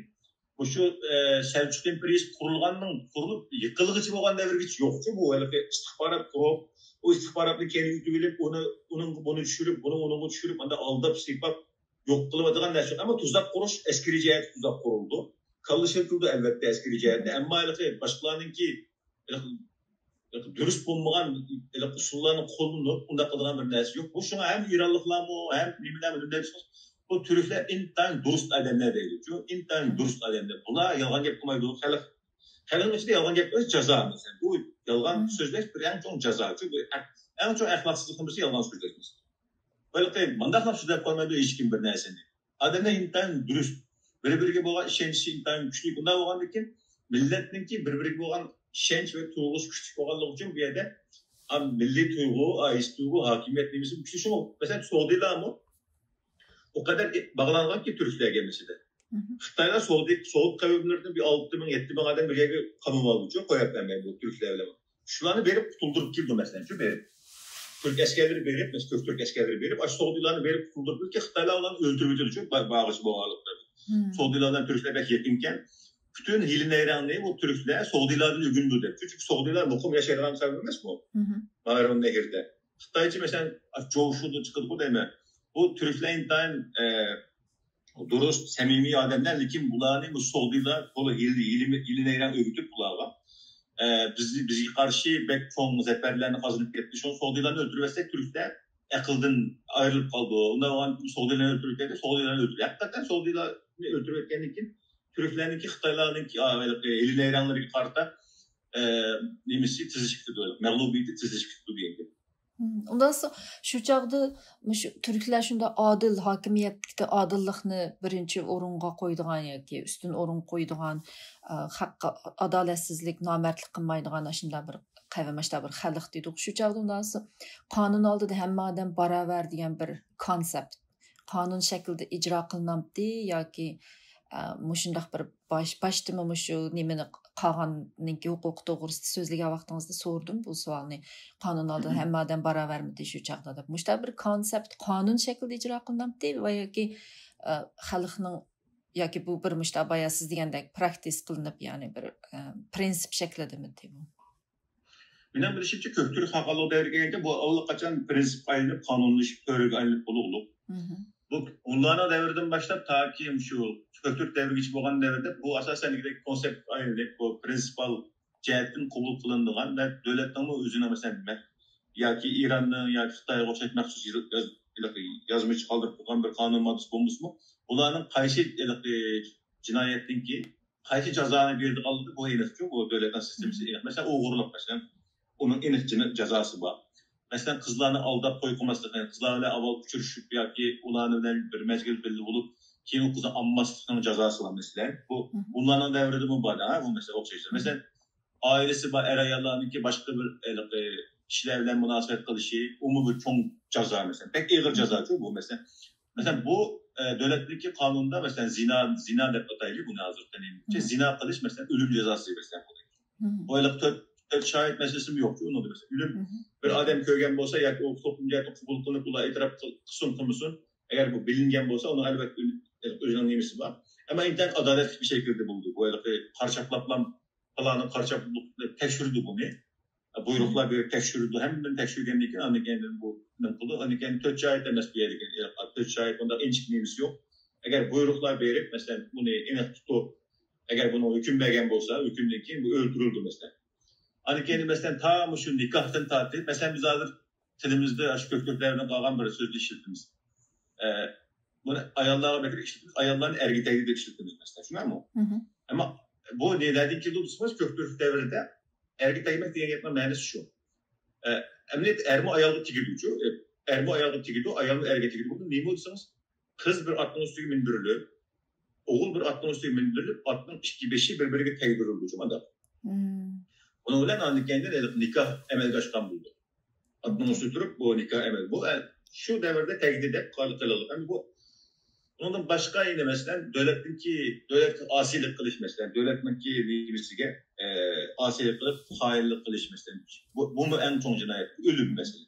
مۇشۇ، ئە، سەلچۇق ئىمپېرىيىسى قۇرۇلغاندىن، قۇرۇلۇپ يىقىلغۇچە بولغان دەۋرگىچە يوقچۇ بۇ ھېلىقى ئىستىخبارات قۇرۇپ، ئۇ ئىستىخباراتنى كەينىگە ئۆتۈۋېلىپ، ئۇنى، ئۇنىڭغا بۇنى چۈشۈرۈپ، بۇنى ئۇنىڭغا چۈشۈرۈپ، ئاندىن ئالداپ، سىيپاپ يوق قىلىۋاتىدىغان نەرسە يوق. ئەمما تۇزاق قۇرۇش، ئەسكىرىي جەھەتتە تۇزاق قۇرۇلىدۇ. كاللا شىلتىلىدۇ، ئەلۋەتتە، ئەسكىرىي جەھەتتە. ئەمما ھېلىقى باشقىلارنىڭكى ھېلىقى دۇرۇس بولمىغان ھېلىقى ئۇسۇللارنى قوللىنىپ، ئۇنداق قىلىدىغان بىر نەرسە يوق. بۇ شۇڭا ھەم ئىرانلىقلارمۇ، ھەم نېمىلەرمۇ، نېمىلەر، بۇ تۈركلەر ئىنتايىن دۇرۇس ئادەملەر دەيدۇ. شۇ ئىنتايىن دۇرۇس ئادەملەر. بۇلار يالغان گەپ قىلمايدۇ. خەلق، خەلقنىڭ ئىچىدە يالغان گەپ قىلىش جازا، مەسىلەن. بۇ يالغان سۆزلەش بىر ئەڭ چوڭ جازا. چۈنكى ئەڭ چوڭ ئەخلاقسىزلىقنىڭ بىرسى يالغان سۆزلەش. بەلكى مۇنداقلا سۆزلەپ قالمايدۇ ھېچكىم بىر نەرسىنى. ئادەملەر ئىنتايىن دۇرۇس. بىر-بىرىگە بولغان ئىشەنچى ئىنتايىن كۈچلۈك. بۇنداق بولغاندىن كېيىن مىللەتنىڭكى بىر-بىرىگە بولغان ئىشەنچ ۋە تۇيغۇسى كۈچلۈك بولغانلىقى ئۈچۈن بۇ يەردە، ئا، مىللىي تۇيغۇ، ئا، ھېس تۇيغۇ، ھاكىمىيەت نېمىسى كۈچلۈك. شۇڭا، مەسىلەن، سوغدىلارمۇ ئۇ قەدەر باغلانغانكى تۈركلەرگە ھەممىسىدە. خىتايلار سوغدى، سوغۇت قەۋملىرىدىن بىر ئالتە مىڭ، يەتتە مىڭ ئادەم بىر يەرگە قامىۋالغۇچۇ، قويۇپ بەرمەي بۇ تۈركلەر بىلەن. شۇلارنى بېرىپ قۇتۇلدۇرۇپ كېلىدۇ، مەسىلەن، شۇ بېرىپ. تۈرك ئەسكەرلىرى بېرىپ، مەسىلەن، كۆك تۈرك ئەسكەرلىرى بېرىپ، ئاشۇ سوغدىلارنى بېرىپ قۇتۇلدۇرۇپ كېلىدۇ، خىتايلار ئۇلارنى ئۆلتۈرۈۋېتىدۇ، شۇ با-، باغىچى بولغانلىقلىرى. سوغدىلار بىلەن تۈركلەر بەك يېقىنكەن، پۈتۈن ھىيلە نەيرەڭنى ئۇ تۈركلەر سوغدىلارنى ئۆگىنىدۇ دەپ. چۈنكى سوغدىلار مۇقىم ياشايدىغان خەلق ئەمەسمۇ؟ ماۋۇ نەھرىدە. خىتايچە، مەسىلەن، جوۋشۇدا چىقىدىغۇ دەيمەن. بۇ تۈركلەر ئىنتايىن، ئە، دۇرۇس، سەمىمىي ئادەملەر، لېكىن بۇلارنى بۇ سوغدىلار تولا ھىيلە، ھىيلە، ھىيلە نەيرەڭ ئۆگىتىپ بۇلارغا، ئە، بىزنى، بىزگە قارشى بەك چوڭ زەپەرلەرنى قازىنىپ كەتتى. شۇڭا سوغدىلارنى ئۆلتۈرۈۋەتسەك، تۈركلەر ئەقىلدىن ئايرىلىپ قالىدۇ. ئۇنداق بولغان سوغدىلارنى ئۆلتۈرۈپ كەتتى، سوغدىلارنى ئۆلتۈرۈپ. ھەقىقەتەن سوغدىلارنى ئۆلتۈرۈۋەتكەندىن كېيىن، تۈركلەرنىڭكى خىتايلارنىڭكى، ئا، ھېلىقى ھىيلە نەيرەڭلىرىگە قارىتا، ئە، نېمىسى تېزلىشىپ كېتىدۇ، مەغلۇبىيىتى تېزلىشىپ كېتىدۇ دېگەن گەپ. مم، ئۇنداق بولسا، شۇ چاغدا مۇشۇ تۈركلەر شۇنداق ئادىل، ھاكىمىيەتتىكى ئادىللىقنى بىرىنچى ئورۇنغا قويىدىغان ياكى ئۈستۈن ئورۇنغا قويىدىغان، ئە، خەققە ئادالەتسىزلىك، نامەردلىك قىلمايدىغان ئاشۇنداق بىر قەۋم، ئاشۇنداق بىر خەلق دېدۇق. شۇ چاغدا ئۇنداق بولسا، قانۇن ئالدىدا ھەممە ئادەم باراۋەر دېگەن بىر كونسېپت قانۇن شەكلىدە ئىجرا قىلىنامتى ياكى، ئە، مۇشۇنداق بىر باش-، باشتىمۇ مۇشۇ نېمىنى قالغاننىڭكى ھوقۇقى توغرىسىدا سۆزلىگەن ۋاقتىڭىزدا سورىدىم بۇ سوئالنى. قانۇن ئالدىدا ھەممە ئادەم باراۋەرمىدى شۇ چاغدا دەپ. مۇشۇنداق بىر كونسېپت قانۇن شەكلىدە ئىجرا قىلىنامتى ۋە ياكى، ئە، خەلقنىڭ ياكى بۇ بىر مۇشۇنداق بايا سىز دېگەندەك پراكتىس قىلىنىپ، يەنى بىر، ئە، پرىنسىپ شەكلىدىمىدى بۇ؟ مېنىڭ بىلىشىمچە، كۆك تۈرك خاقانلىق دەۋرىگە كەلگەندە بۇ ئاللىقاچان پرىنسىپقا ئايلىنىپ، قانۇنلىشىپ، تۈرگە ئايلىنىپ بولغۇلۇق. بۇ ھونلارنىڭ دەۋرىدىن باشلاپ تاكى شۇ كۆك تۈرك دەۋرىگىچە بولغان دەۋردە بۇ ئاساسەن دېگۈدەك كونسېپتقا ئايلىنىپ، بۇ پرىنسىپال جەھەتتىن قوبۇل قىلىنىدىغان ۋە دۆلەتنىڭمۇ ئۆزىنىڭ، مەسىلەن، مە-، ياكى ئىراننىڭ ياكى خىتايغا ئوخشاش مەخسۇس يېزىق-، ياز-، يازمىچە قالدۇرۇپ قويغان بىر قانۇن ماددىسى بولمىسىمۇ، بۇلارنىڭ قايسى ھېلىقى جىنايەتتىنكى قايسى جازانى بېرىدىغانلىقى بۇ ئېنىقچۇ، بۇ دۆلەتنىڭ سىستېمىسى ئېنىق. مەسىلەن، ئوغرىلىق، مەسىلەن، ئۇنىڭ ئېنىق جىنا-، جازاسى بار. مەسىلەن، قىزلارنى ئالداپ قوي قويماسلىق، يەنى قىزلار بىلەن ئاۋۋال ئۇچرىشىپ ياكى ئۇلار بىلەن بىر مەزگىل بىللە بولۇپ، كېيىن ئۇ قىزنى ئالماسلىقنىڭ جازاسى بار، مەسىلەن. بۇ، بۇلارنىڭ دەۋرىدىمۇ بار، ھە، بۇ مەسىلە ئوخشاش. مەسىلەن، ئائىلىسى بار ئەر-ئاياللارنىڭكى باشقا بىر ھېلىقى كىشىلەر بىلەن مۇناسىۋەت قىلىشى، ئۇمۇ بىر چوڭ جازا، مەسىلەن، بەك ئېغىر جازاچۇ بۇ، مەسىلەن. مەسىلەن، بۇ، ئە، دۆلەتنىڭكى قانۇنىدا، مەسىلەن، زىنا، زىنا دەپ ئاتايلى بۇنى ھازىر، زىنا قىلىش، مەسىلەن، ئۆلۈم جازاسى، مەسىلەن، بۇ. بۇ ھېلىقى تۆت، تۆت شاھىت مەسىلىسىمۇ يوقچۇ ئۇنىڭدا، مەسىلەن. ئۆلۈم، بىر ئادەم كۆرگەن بولسا ياكى ئۇ توپلۇم جەھەتتە قوبۇل قىلىنىپ، ئۇلار ئېتىراپ قىل-، قىلسۇن، قىلمىسۇن، ئەگەر بۇ بىلىنگەن بولسا، ئۇنىڭ ئەلۋەتتە ئۆز-، ئۆزىنىڭ نېمىسى بار. ئەمما ئىنتايىن ئادالەتلىك بىر شەكىلدە بولىدۇ. بۇ ھېلىقى قارا چاپلاپلا، پالانى قارا چاپلاپ تەكشۈرىدۇ بۇنى. بۇيرۇقلار بېرىپ تەكشۈرىدۇ. ھەممىنى تەكشۈرگەندىن كېيىن ئاندىن كېيىن بۇ نېمە قىلىدۇ. ئاندىن كېيىن تۆت شاھىت ئەمەس بۇ يەردىكى، تۆت شاھىت، بۇنداق ئىنچىكە نېمىسى يوق. ئەگەر بۇيرۇقلار بېرىپ، مەسىلەن، بۇنى ئېنىق تۇتۇپ، ئەگەر بۇنىڭ ھۆكۈم بەرگەن بولسا، ھۆكۈمدىن كېيىن بۇ ئۆلتۈرۈلىدۇ، مەسىلەن. ئاندىن كېيىن، مەسىلەن، تا مۇشۇ نىكاھتىن تارتىپ، مەسىلەن، بىز ھازىر تىلىمىزدا شۇ كۆك تۈركلەردىن قالغان بىر سۆزنى ئىشلىتىمىز. ئە، بۇنى ئاياللارغا بەكرەك ئىشلىتىمىز، ئاياللارنى ئەرگە تەگدى دەپ ئىشلىتىمىز، مەسىلەن، شۇنداقمۇ؟ ئەمما بۇ نەدىن كېلىدۇ دېسىڭىز، كۆك تۈرك دەۋرىدە ئەرگە تەگمەك دېگەن گەپنىڭ مەنىسى شۇ. ئە، ئەمەلىيەتتە ئەرمۇ ئايالغا تېگىدۇچۇ، ئە، ئەرمۇ ئايالغا تېگىدۇ، ئايالمۇ ئەرگە تېگىدۇ. بۇ نېمە دېسىڭىز، قىز بىر ئاتنىڭ ئۈستىگە مىندۈرۈلۈپ، ئوغۇل بىر ئاتنىڭ ئۈستىگە مىندۈرۈلۈپ، ئاتنىڭ ئىككى بېشى بىر-بىرىگە تەگدۈرۈلدى، شۇنداق. بۇنىڭ بىلەن ئاندىن كېيىندىن ھېلىقى نىكاھ ئەمەلگە ئاشقان بولدى. ئاتنىڭ ئۈستىدە تۇرۇپ بۇ نىكاھ ئەمەل. بۇ، ئە، شۇ دەۋردە تەگدى دەپ قال-، قىلىنغان. بۇ، ئۇنىڭدىن باشقا يەنە، مەسىلەن، دۆلەتنىڭكى، دۆلەتكە ئاسىيلىق قىلىش، مەسىلەن، دۆلەتنىڭكى نېمىسىگە، ئە، ئاسىيلىق قىلىپ، خائىنلىق قىلىش، مەسىلەن، بۇ، بۇمۇ ئەڭ چوڭ جىنايەت، ئۆلۈم، مەسىلەن.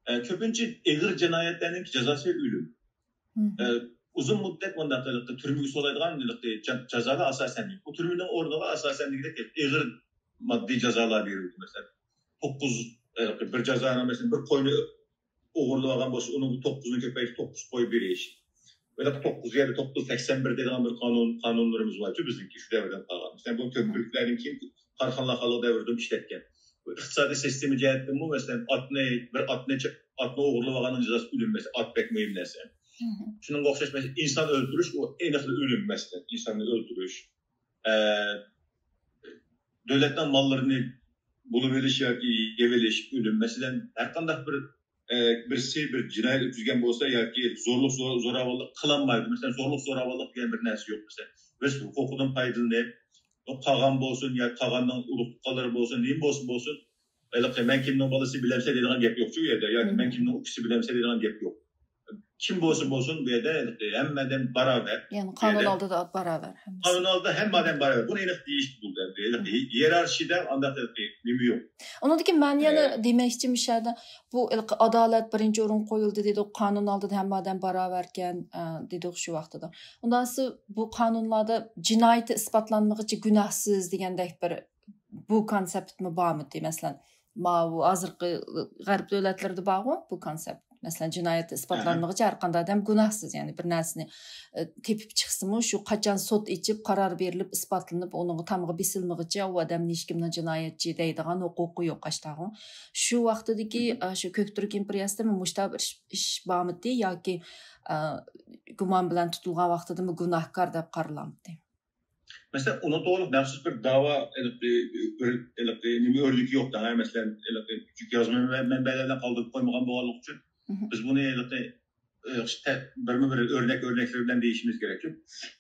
ئە، كۆپىنچە ئېغىر جىنايەتلەرنىڭ جازاسى ئۆلۈم. ئە، ئۇزۇن مۇددەت مۇنداق ھېلىقى تۈرمىگە سولايدىغان ھېلىقى جا-، جازالار ئاساسەن يوق. بۇ تۈرمىنىڭ ئورنىغا ئاساسەن دېگۈدەك ئېغىر ماددىي جازالار بېرىلىدۇ. مەسىلەن، توققۇز، ھېلىقى بىر جازانى، مەسىلەن، بىر قوينى ئوغرىلىۋالغان بولسا، ئۇنىڭ توققۇزىنى كۆپەيتىپ، توققۇز قوي بېرىش. ھېلىقى توققۇز يەردە توققۇز سەكسەن بىر دەيدىغان بىر قانۇن، قانۇنلىرىمىز بارچۇ بىزنىڭكى شۇ دەۋردىن قالغان. مەسىلەن، بۇ كۆك تۈركلەردىن كېيىن قاراخانلار خانلىقى دەۋرىدىمۇ ئىشلەتكەن. بۇ ئىقتىسادىي سىستېما جەھەتتىنمۇ، مەسىلەن، ئاتنى، بىر ئاتنى، ئاتنى ئوغرىلىۋالغاننىڭ جازاسى ئۆلۈم، مەسىلەن، ئات بەك مۇھىم نەرسە. شۇنىڭغا ئوخشاش، مەسىلەن، ئىنسان ئۆلتۈرۈش، ئۇ ئېنىقلا ئۆلۈم، مەسىلەن، ئىنساننى ئۆلتۈرۈش. ئە، دۆلەتنىڭ ماللىرىنى بۇلىۋېلىش ياكى يەۋېلىش، ئۆلۈم، مەسىلەن، ھەر قانداق بىر، ئە، بىرسى بىر جىنايەت ئۆتكۈزگەن بولسا ياكى زورلۇق، زور-، زوراۋانلىق قىلالمايدۇ. مەسىلەن، زورلۇق، زوراۋانلىق دېگەن بىر نەرسە يوق. مەسىلەن، ئۆز ھوقۇقىدىن پايدىلىنىپ، قاغان بولسۇن يا قاغاننىڭ ئۇرۇق تۇغقانلىرى بولسۇن، نېمە بولسا بولسۇن، ھېلىقى مەن كىمنىڭ بالىسى بىلەمسەن دەيدىغان گەپ يوقچۇ بۇ يەردە. ياكى مەن كىمنىڭ ئۇكىسى بىلەمسەن دەيدىغان گەپ يوق. كىم بولسا بولسۇن، بۇ يەردە ھېلىقى ھەممە ئادەم باراۋەر. يەنى بۇ قانۇن يەردە ئالدىدا باراۋەر ھەممىسى. قانۇن ئالدىدا ھەممە ئادەم باراۋەر. بۇنى ئېنىق دېيىش بولدى. ھېلىقى ئىيېرارخىيەدە ئانداق ھېلىقى نېمە يوق. ئۇنىڭدىن كېيىن مەن يەنە ئە، دېمەكچى مۇشۇ يەردە، بۇ ھېلىقى ئادالەت بىرىنچى ئورۇنغا قويۇلدى دېدۇق، قانۇن ئالدىدا ھەممە ئادەم باراۋەركەن، ئە، دېدۇق شۇ ۋاقتىدا. ئۇنداق بولسا بۇ قانۇنلاردا جىنايىتى ئىسپاتلانمىغۇچە گۇناھسىز دېگەندەك بىر بۇ كونسېپتمۇ بارمىدى؟ مەسىلەن، ماۋۇ ھازىرقى غەرب دۆلەتلىرىدە بارغۇ بۇ كونسېپت. مەسىلەن، جىنايەت ئىسپاتلانمىغۇچە ھەر قانداق ئادەم گۇناھسىز، يەنى بىر نەرسىنى، ئە، تېپىپ چىقسىمۇ، شۇ قاچان سوت ئېچىپ، قارار بېرىلىپ، ئىسپاتلىنىپ، ئۇنىڭغا تامغا بېسىلمىغۇچە ئۇ ئادەمنى ھېچكىمنىڭ جىنايەتچى دەيدىغان ھوقۇقى يوق ئاشتاغۇ. شۇ ۋاقتىدىكى، ئە، شۇ كۆك تۈرك ئىمپېرىيەسىدە مۇشۇنداق بىر ئىش، ئىش بارمىدى ياكى، ئە، گۇمان بىلەن تۇتۇلغان ۋاقتىدىمۇ گۇناھكار دەپ قارىلامتى؟ مەسىلەن، ئۇنىڭ توغرىلىق مەخسۇس بىر داۋا، ھېلىقى، بىر، ھېلىقى نېمە ئۆرنىكى يوق دەڭە. مەسىلەن، ھېلىقى يازما مەنبەلەرنى قالدۇرۇپ قويمىغان بولغانلىقى ئۈچۈن بىز بۇنى ھېلىقى، ئى، بىرمۇ بىر ئۆرنەك، ئۆرنەكلىرى بىلەن دېيىشىمىز كېرەك.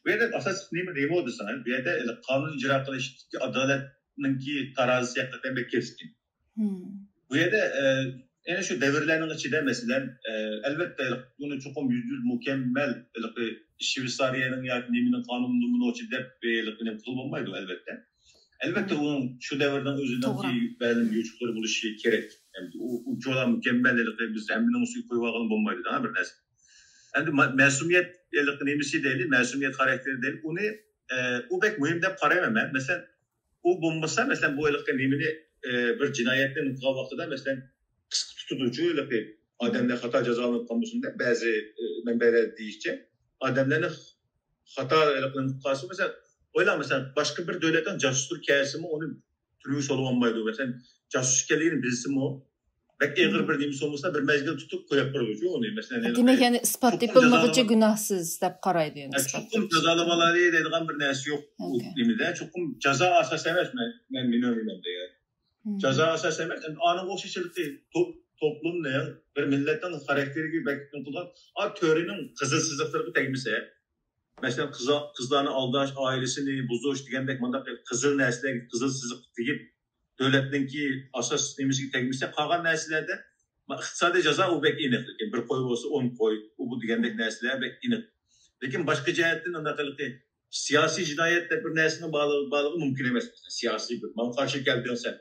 بۇ يەردە ئاساسلىق نېمە، نېمە دېسەڭ، بۇ يەردە ھېلىقى قانۇن ئىجرا قىلىشتىكى ئادالەتنىڭكى تارازىسى ھەقىقەتەن بەك كەسكىن. بۇ يەردە، ئە، ئەنە شۇ دەۋرلەرنىڭ ئىچىدە، مەسىلەن، ئە، ئەلۋەتتە، بۇنى چوقۇم يۈزدە يۈز مۇكەممەل، ھېلىقى شۋېتسارىيەنىڭ ياكى نېمىنىڭ قانۇنىمۇ نوچى دەپ، ھېلىقى نېمە قىلغىلى بولمايدۇ، ئەلۋەتتە. ئەلۋەتتە، ئۇنىڭ شۇ دەۋرنىڭ ئۆزىنىڭكى بەزى يوچۇقلىرى بولۇشى كېرەك. ئەمدى ئۇ، ئۇ چولا مۇكەممەل، ھېلىقى بىز ھەممىنىڭ ئۈستىگە قويۇۋالغىلى بولمايدۇ، ھە، بىر نەرسە. ئەمدى ما-، مەسۇمىيەت، ھېلىقى نېمىسى دەيلى، مەسۇمىيەت خاراكتېرى دەيلى، ئۇنى، ئە، ئۇ بەك مۇھىم دەپ قارايمەن مەن. مەسىلەن، ئۇ بولمىسا، مەسىلەن، بۇ ھېلىقى نېمىنى، ئە، بىر جىنايەتنى قىلغان ۋاقتىدا، مەسىلەن، قىسقا تۇتىدۇچۇ، ھېلىقى ئادەملەر خاتا جازالىنىۋاتقان بولسۇن دەپ، بەزى، ئە، مەنبەلەر دېيىشىچە، ئادەملەرنى خاتا ھېلىقى قىلسا، مەسىلەن، ئويلاڭ، مەسىلەن، باشقا بىر دۆلەتنىڭ جاسۇسلىرى كەلسىمۇ، ئۇنى تۈرمىگە سولىۋالمايدۇ. مەسىلەن، جاسۇس ئىكەنلىكىنى بىلسىمۇ، بەك ئېغىر بىر نېمىسى بولمىسا، بىر مەزگىل تۇتۇپ قويۇپ بېرىدۇچۇ ئۇنى. مەسىلەن، دېمەك، يەنى ئىسپات تېپىلمىغۇچە گۇناھسىز دەپ قارايدۇ، يەنى ئە، ئىسپات چوقۇم جازالىمالايلى دەيدىغان بىر نەرسە يوق. ئوكەي. نېمىدە، چوقۇم جازا ئاساس ئەمەس، مەن، مەن مېنىڭ نېمەمدە، يەنى. جازا ئاساس ئەمەس. ئەمدى ئانىڭغا ئوخشاش ھېلىقى توپ-، توپلۇمنىڭ، بىر مىللەتنىڭ خاراكتېرىگە بەك ھۆكۈم قىلىدىغان، ئا، تۆرىنىڭ قىزىل سىزىقلىرىغا تەگمىسە، مەسىلەن، قىزا-، قىزلارنى ئالداش، ئائىلىسىنى بۇزۇش دېگەندەك مۇنداق قىزىل نەرسىلەرگە قىزىل سىزىق تېگىپ، دۆلەتنىڭكى ئاساس نېمىسىگە تەگمىسە، قالغان نەرسىلەردە، ما-، ئىقتىسادىي جازا ئۇ بەك ئېنىق. لېكىن بىر قوي بولسا ئون قوي، ئۇ بۇ دېگەندەك نەرسىلەر بەك ئېنىق. لېكىن باشقا جەھەتتىن ئانداق ھېلىقى سىياسىي جىنايەت دەپ بىر نەرسىنىڭ بارلىقى، بارلىقى مۇمكىن ئەمەس. مەسىلەن، سىياسىي بىر، ماڭا قارشى كەلدىڭ سەن.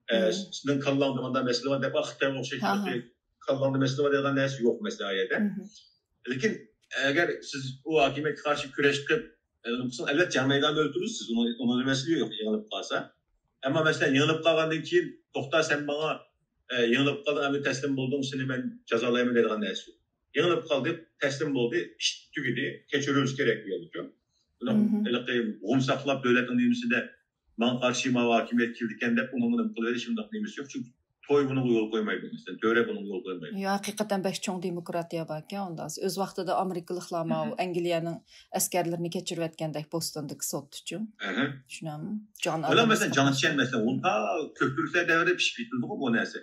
ئە، سېنىڭ كاللاڭدا مۇنداق مەسىلە بار دەپ، خىتايغا ئوخشاش كاللاڭدا مەسىلە بار دەيدىغان نەرسە يوق، مەسىلەن، ئۇ يەردە. لېكىن ئەگەر سىز ئۇ ھاكىمىيەتكە قارشى كۈرەش قىلىپ، ئە، ئەلۋەتتە، جەڭ مەيدانىدا ئۆلتۈرىسىز، ئۇنىڭ، ئۇنىڭدا مەسىلە يوق، يېڭىلىپ قالسا. ئەمما، مەسىلەن، يېڭىلىپ قالغاندىن كېيىن توختا، سەن ماڭا، ئە، يېڭىلىپ قالدىڭ، ئەمدى تەسلىم بولدۇڭ، سېنى مەن جازالايمەن دەيدىغان نەرسە يوق. يېڭىلىپ قالدى، تەسلىم بولدى، ئىش تۈگىدى، كەچۈرۈلۈشى كېرەك بۇ يەردىچۇ. بۇنىڭ ھېلىقى غۇم ساقلاپ دۆلەتنىڭ نېمىسىدە ماڭا قارشى ماۋۇ ھاكىمىيەت كېلىدىكەن دەپ ئۇنىڭغا نېمە قىلىۋېلىش ئۇنداق نېمىسى يوق. چۈنكى توي بۇنىڭغا يول قويمايدۇ، مەسىلەن، تۆرە بۇنىڭغا يول قويمايدۇ. يا، ھەقىقەتەن بەك چوڭ دېموكراتىيە باركەن ئۇندا. ئۆز ۋاقتىدا ئامېرىكىلىقلار ماۋۇ ئەنگلىيەنىڭ ئەسكەرلىرىنى كەچۈرۈۋەتكەندەك بوستوندىكى سوتتىچۇ. ئەھە. شۇنام جان ئادەم مەسىلەن، جاڭ چيەن، مەسىلەن، ئۇ تا كۆپتۈرۈكلەر دەۋرىدە پىشىپ يېتىلدىغۇ بۇ نەرسە.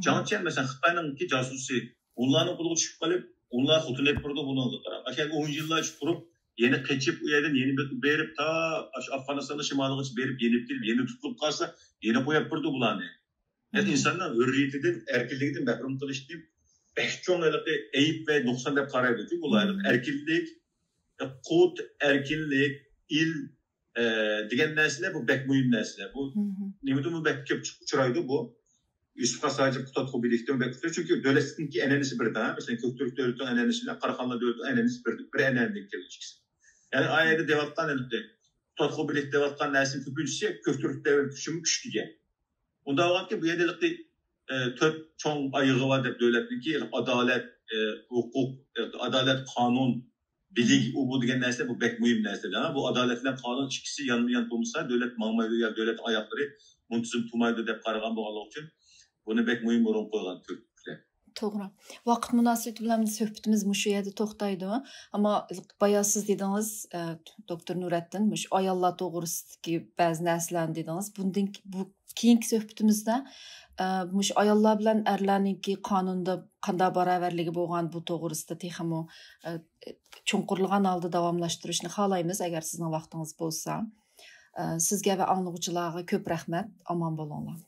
جاڭ چيەن، مەسىلەن، خىتاينىڭكى جاسۇسى، ئۇلارنىڭ قولىغا چۈشۈپ قېلىپ، ئۇلار خوتۇن ئېلىپ بۇرىدۇ بۇنىڭغا قاراپ. ئاشۇ ئون يىللارچە تۇرۇپ، يەنە قېچىپ، ئۇ يەردىن يەنە بېرىپ، بېرىپ تا ئاشۇ ئافغانىستاننىڭ شىمالىغىچە بېرىپ، يېنىپ كېلىپ، يەنە تۇتۇلۇپ قالسا، يەنە قويۇپ بېرىدۇ بۇلارنى. يەنى ئىنساننىڭ ھۆررىيىتىدىن، ئەركىنلىكىدىن مەھرۇم قىلىشنى بەك چوڭ ھېلىقى ئەيىب ۋە نۇقسان دەپ قارايدۇ. چۈنكى بۇلار ئەركىنلىك، قۇت، ئەركىنلىك، ئىل، ئە، دېگەن نەرسىلەر بۇ بەك مۇھىم نەرسىلەر. بۇ نېمىدىمۇ بەك كۆپ چىق-، ئۇچرايدۇ بۇ. يۈسۈپ خاس ھاجىپ قۇتادغۇ بىلىكتىن بەك كۆپ. چۈنكى دۆلەتنىڭكى ئەنئەنىسى بىر دە، مەسىلەن، كۆكتۈرك دۆلىتىنىڭ ئەنئەنىسى بىلەن قاراخانلار دۆلىتىنىڭ ئەنئەنىسى بىر، بىر ئەنئەنىدىن كېلىدۇ ئىككىسى. يەنى ئا يەردە دەۋاتقان ئەلبەتتە قۇتادغۇ بىلىك دەۋاتقان نەرسىنىڭ كۆپىنچىسى كۆكتۈرك دەۋرىدە شۇمۇ كۈچ دېگەن. ئۇنداق بولغانكى بۇ يەردە ھېلىقى، ئە، تۆت چوڭ ئايىغى بار دەپ دۆلەتنىڭكى ئادالەت، ئە، ھوقۇق، ئە، ئادالەت، قانۇن، بىلىك، ئۇ بۇ دېگەن نەرسە بۇ بەك مۇھىم نەرسە. بۇ ئادالەت بىلەن قانۇن ئىككىسى يانمۇ يان تۇرمىسا دۆلەت ماڭمايدۇ يا دۆلەت ئاياقلىرى مۇنتىزىم تۇرمايدۇ دەپ قارىغان بولغانلىقى ئۈچۈن بۇنى بەك مۇھىم ئورۇنغا قويغان تۈركلەر. توغرا. ۋاقىت مۇناسىۋىتى بىلەن سۆھبىتىمىز مۇشۇ يەردە توختايدۇ. ئەمما بايا سىز دېدىڭىز، ئە، دوكتور نۇرەتتىن، مۇشۇ ئاياللار توغرىسىدىكى بەزى نەرسىلەرنى دېدىڭىز. بۇندىن كېيىن، بۇ كېيىنكى سۆھبىتىمىزدە، ئە، مۇشۇ ئاياللار بىلەن ئەرلەرنىڭكى قانۇندا قانداق باراۋەرلىكى بولغان، بۇ توغرىسىدا تېخىمۇ، ئە، چوڭقۇرلىغان ھالدا داۋاملاشتۇرۇشنى خالايمىز، ئەگەر سىزنىڭ ۋاقتىڭىز بولسا. ئە، سىزگە ۋە ئاڭلىغۇچىلارغا كۆپ رەھمەت. ئامان بولۇڭلار.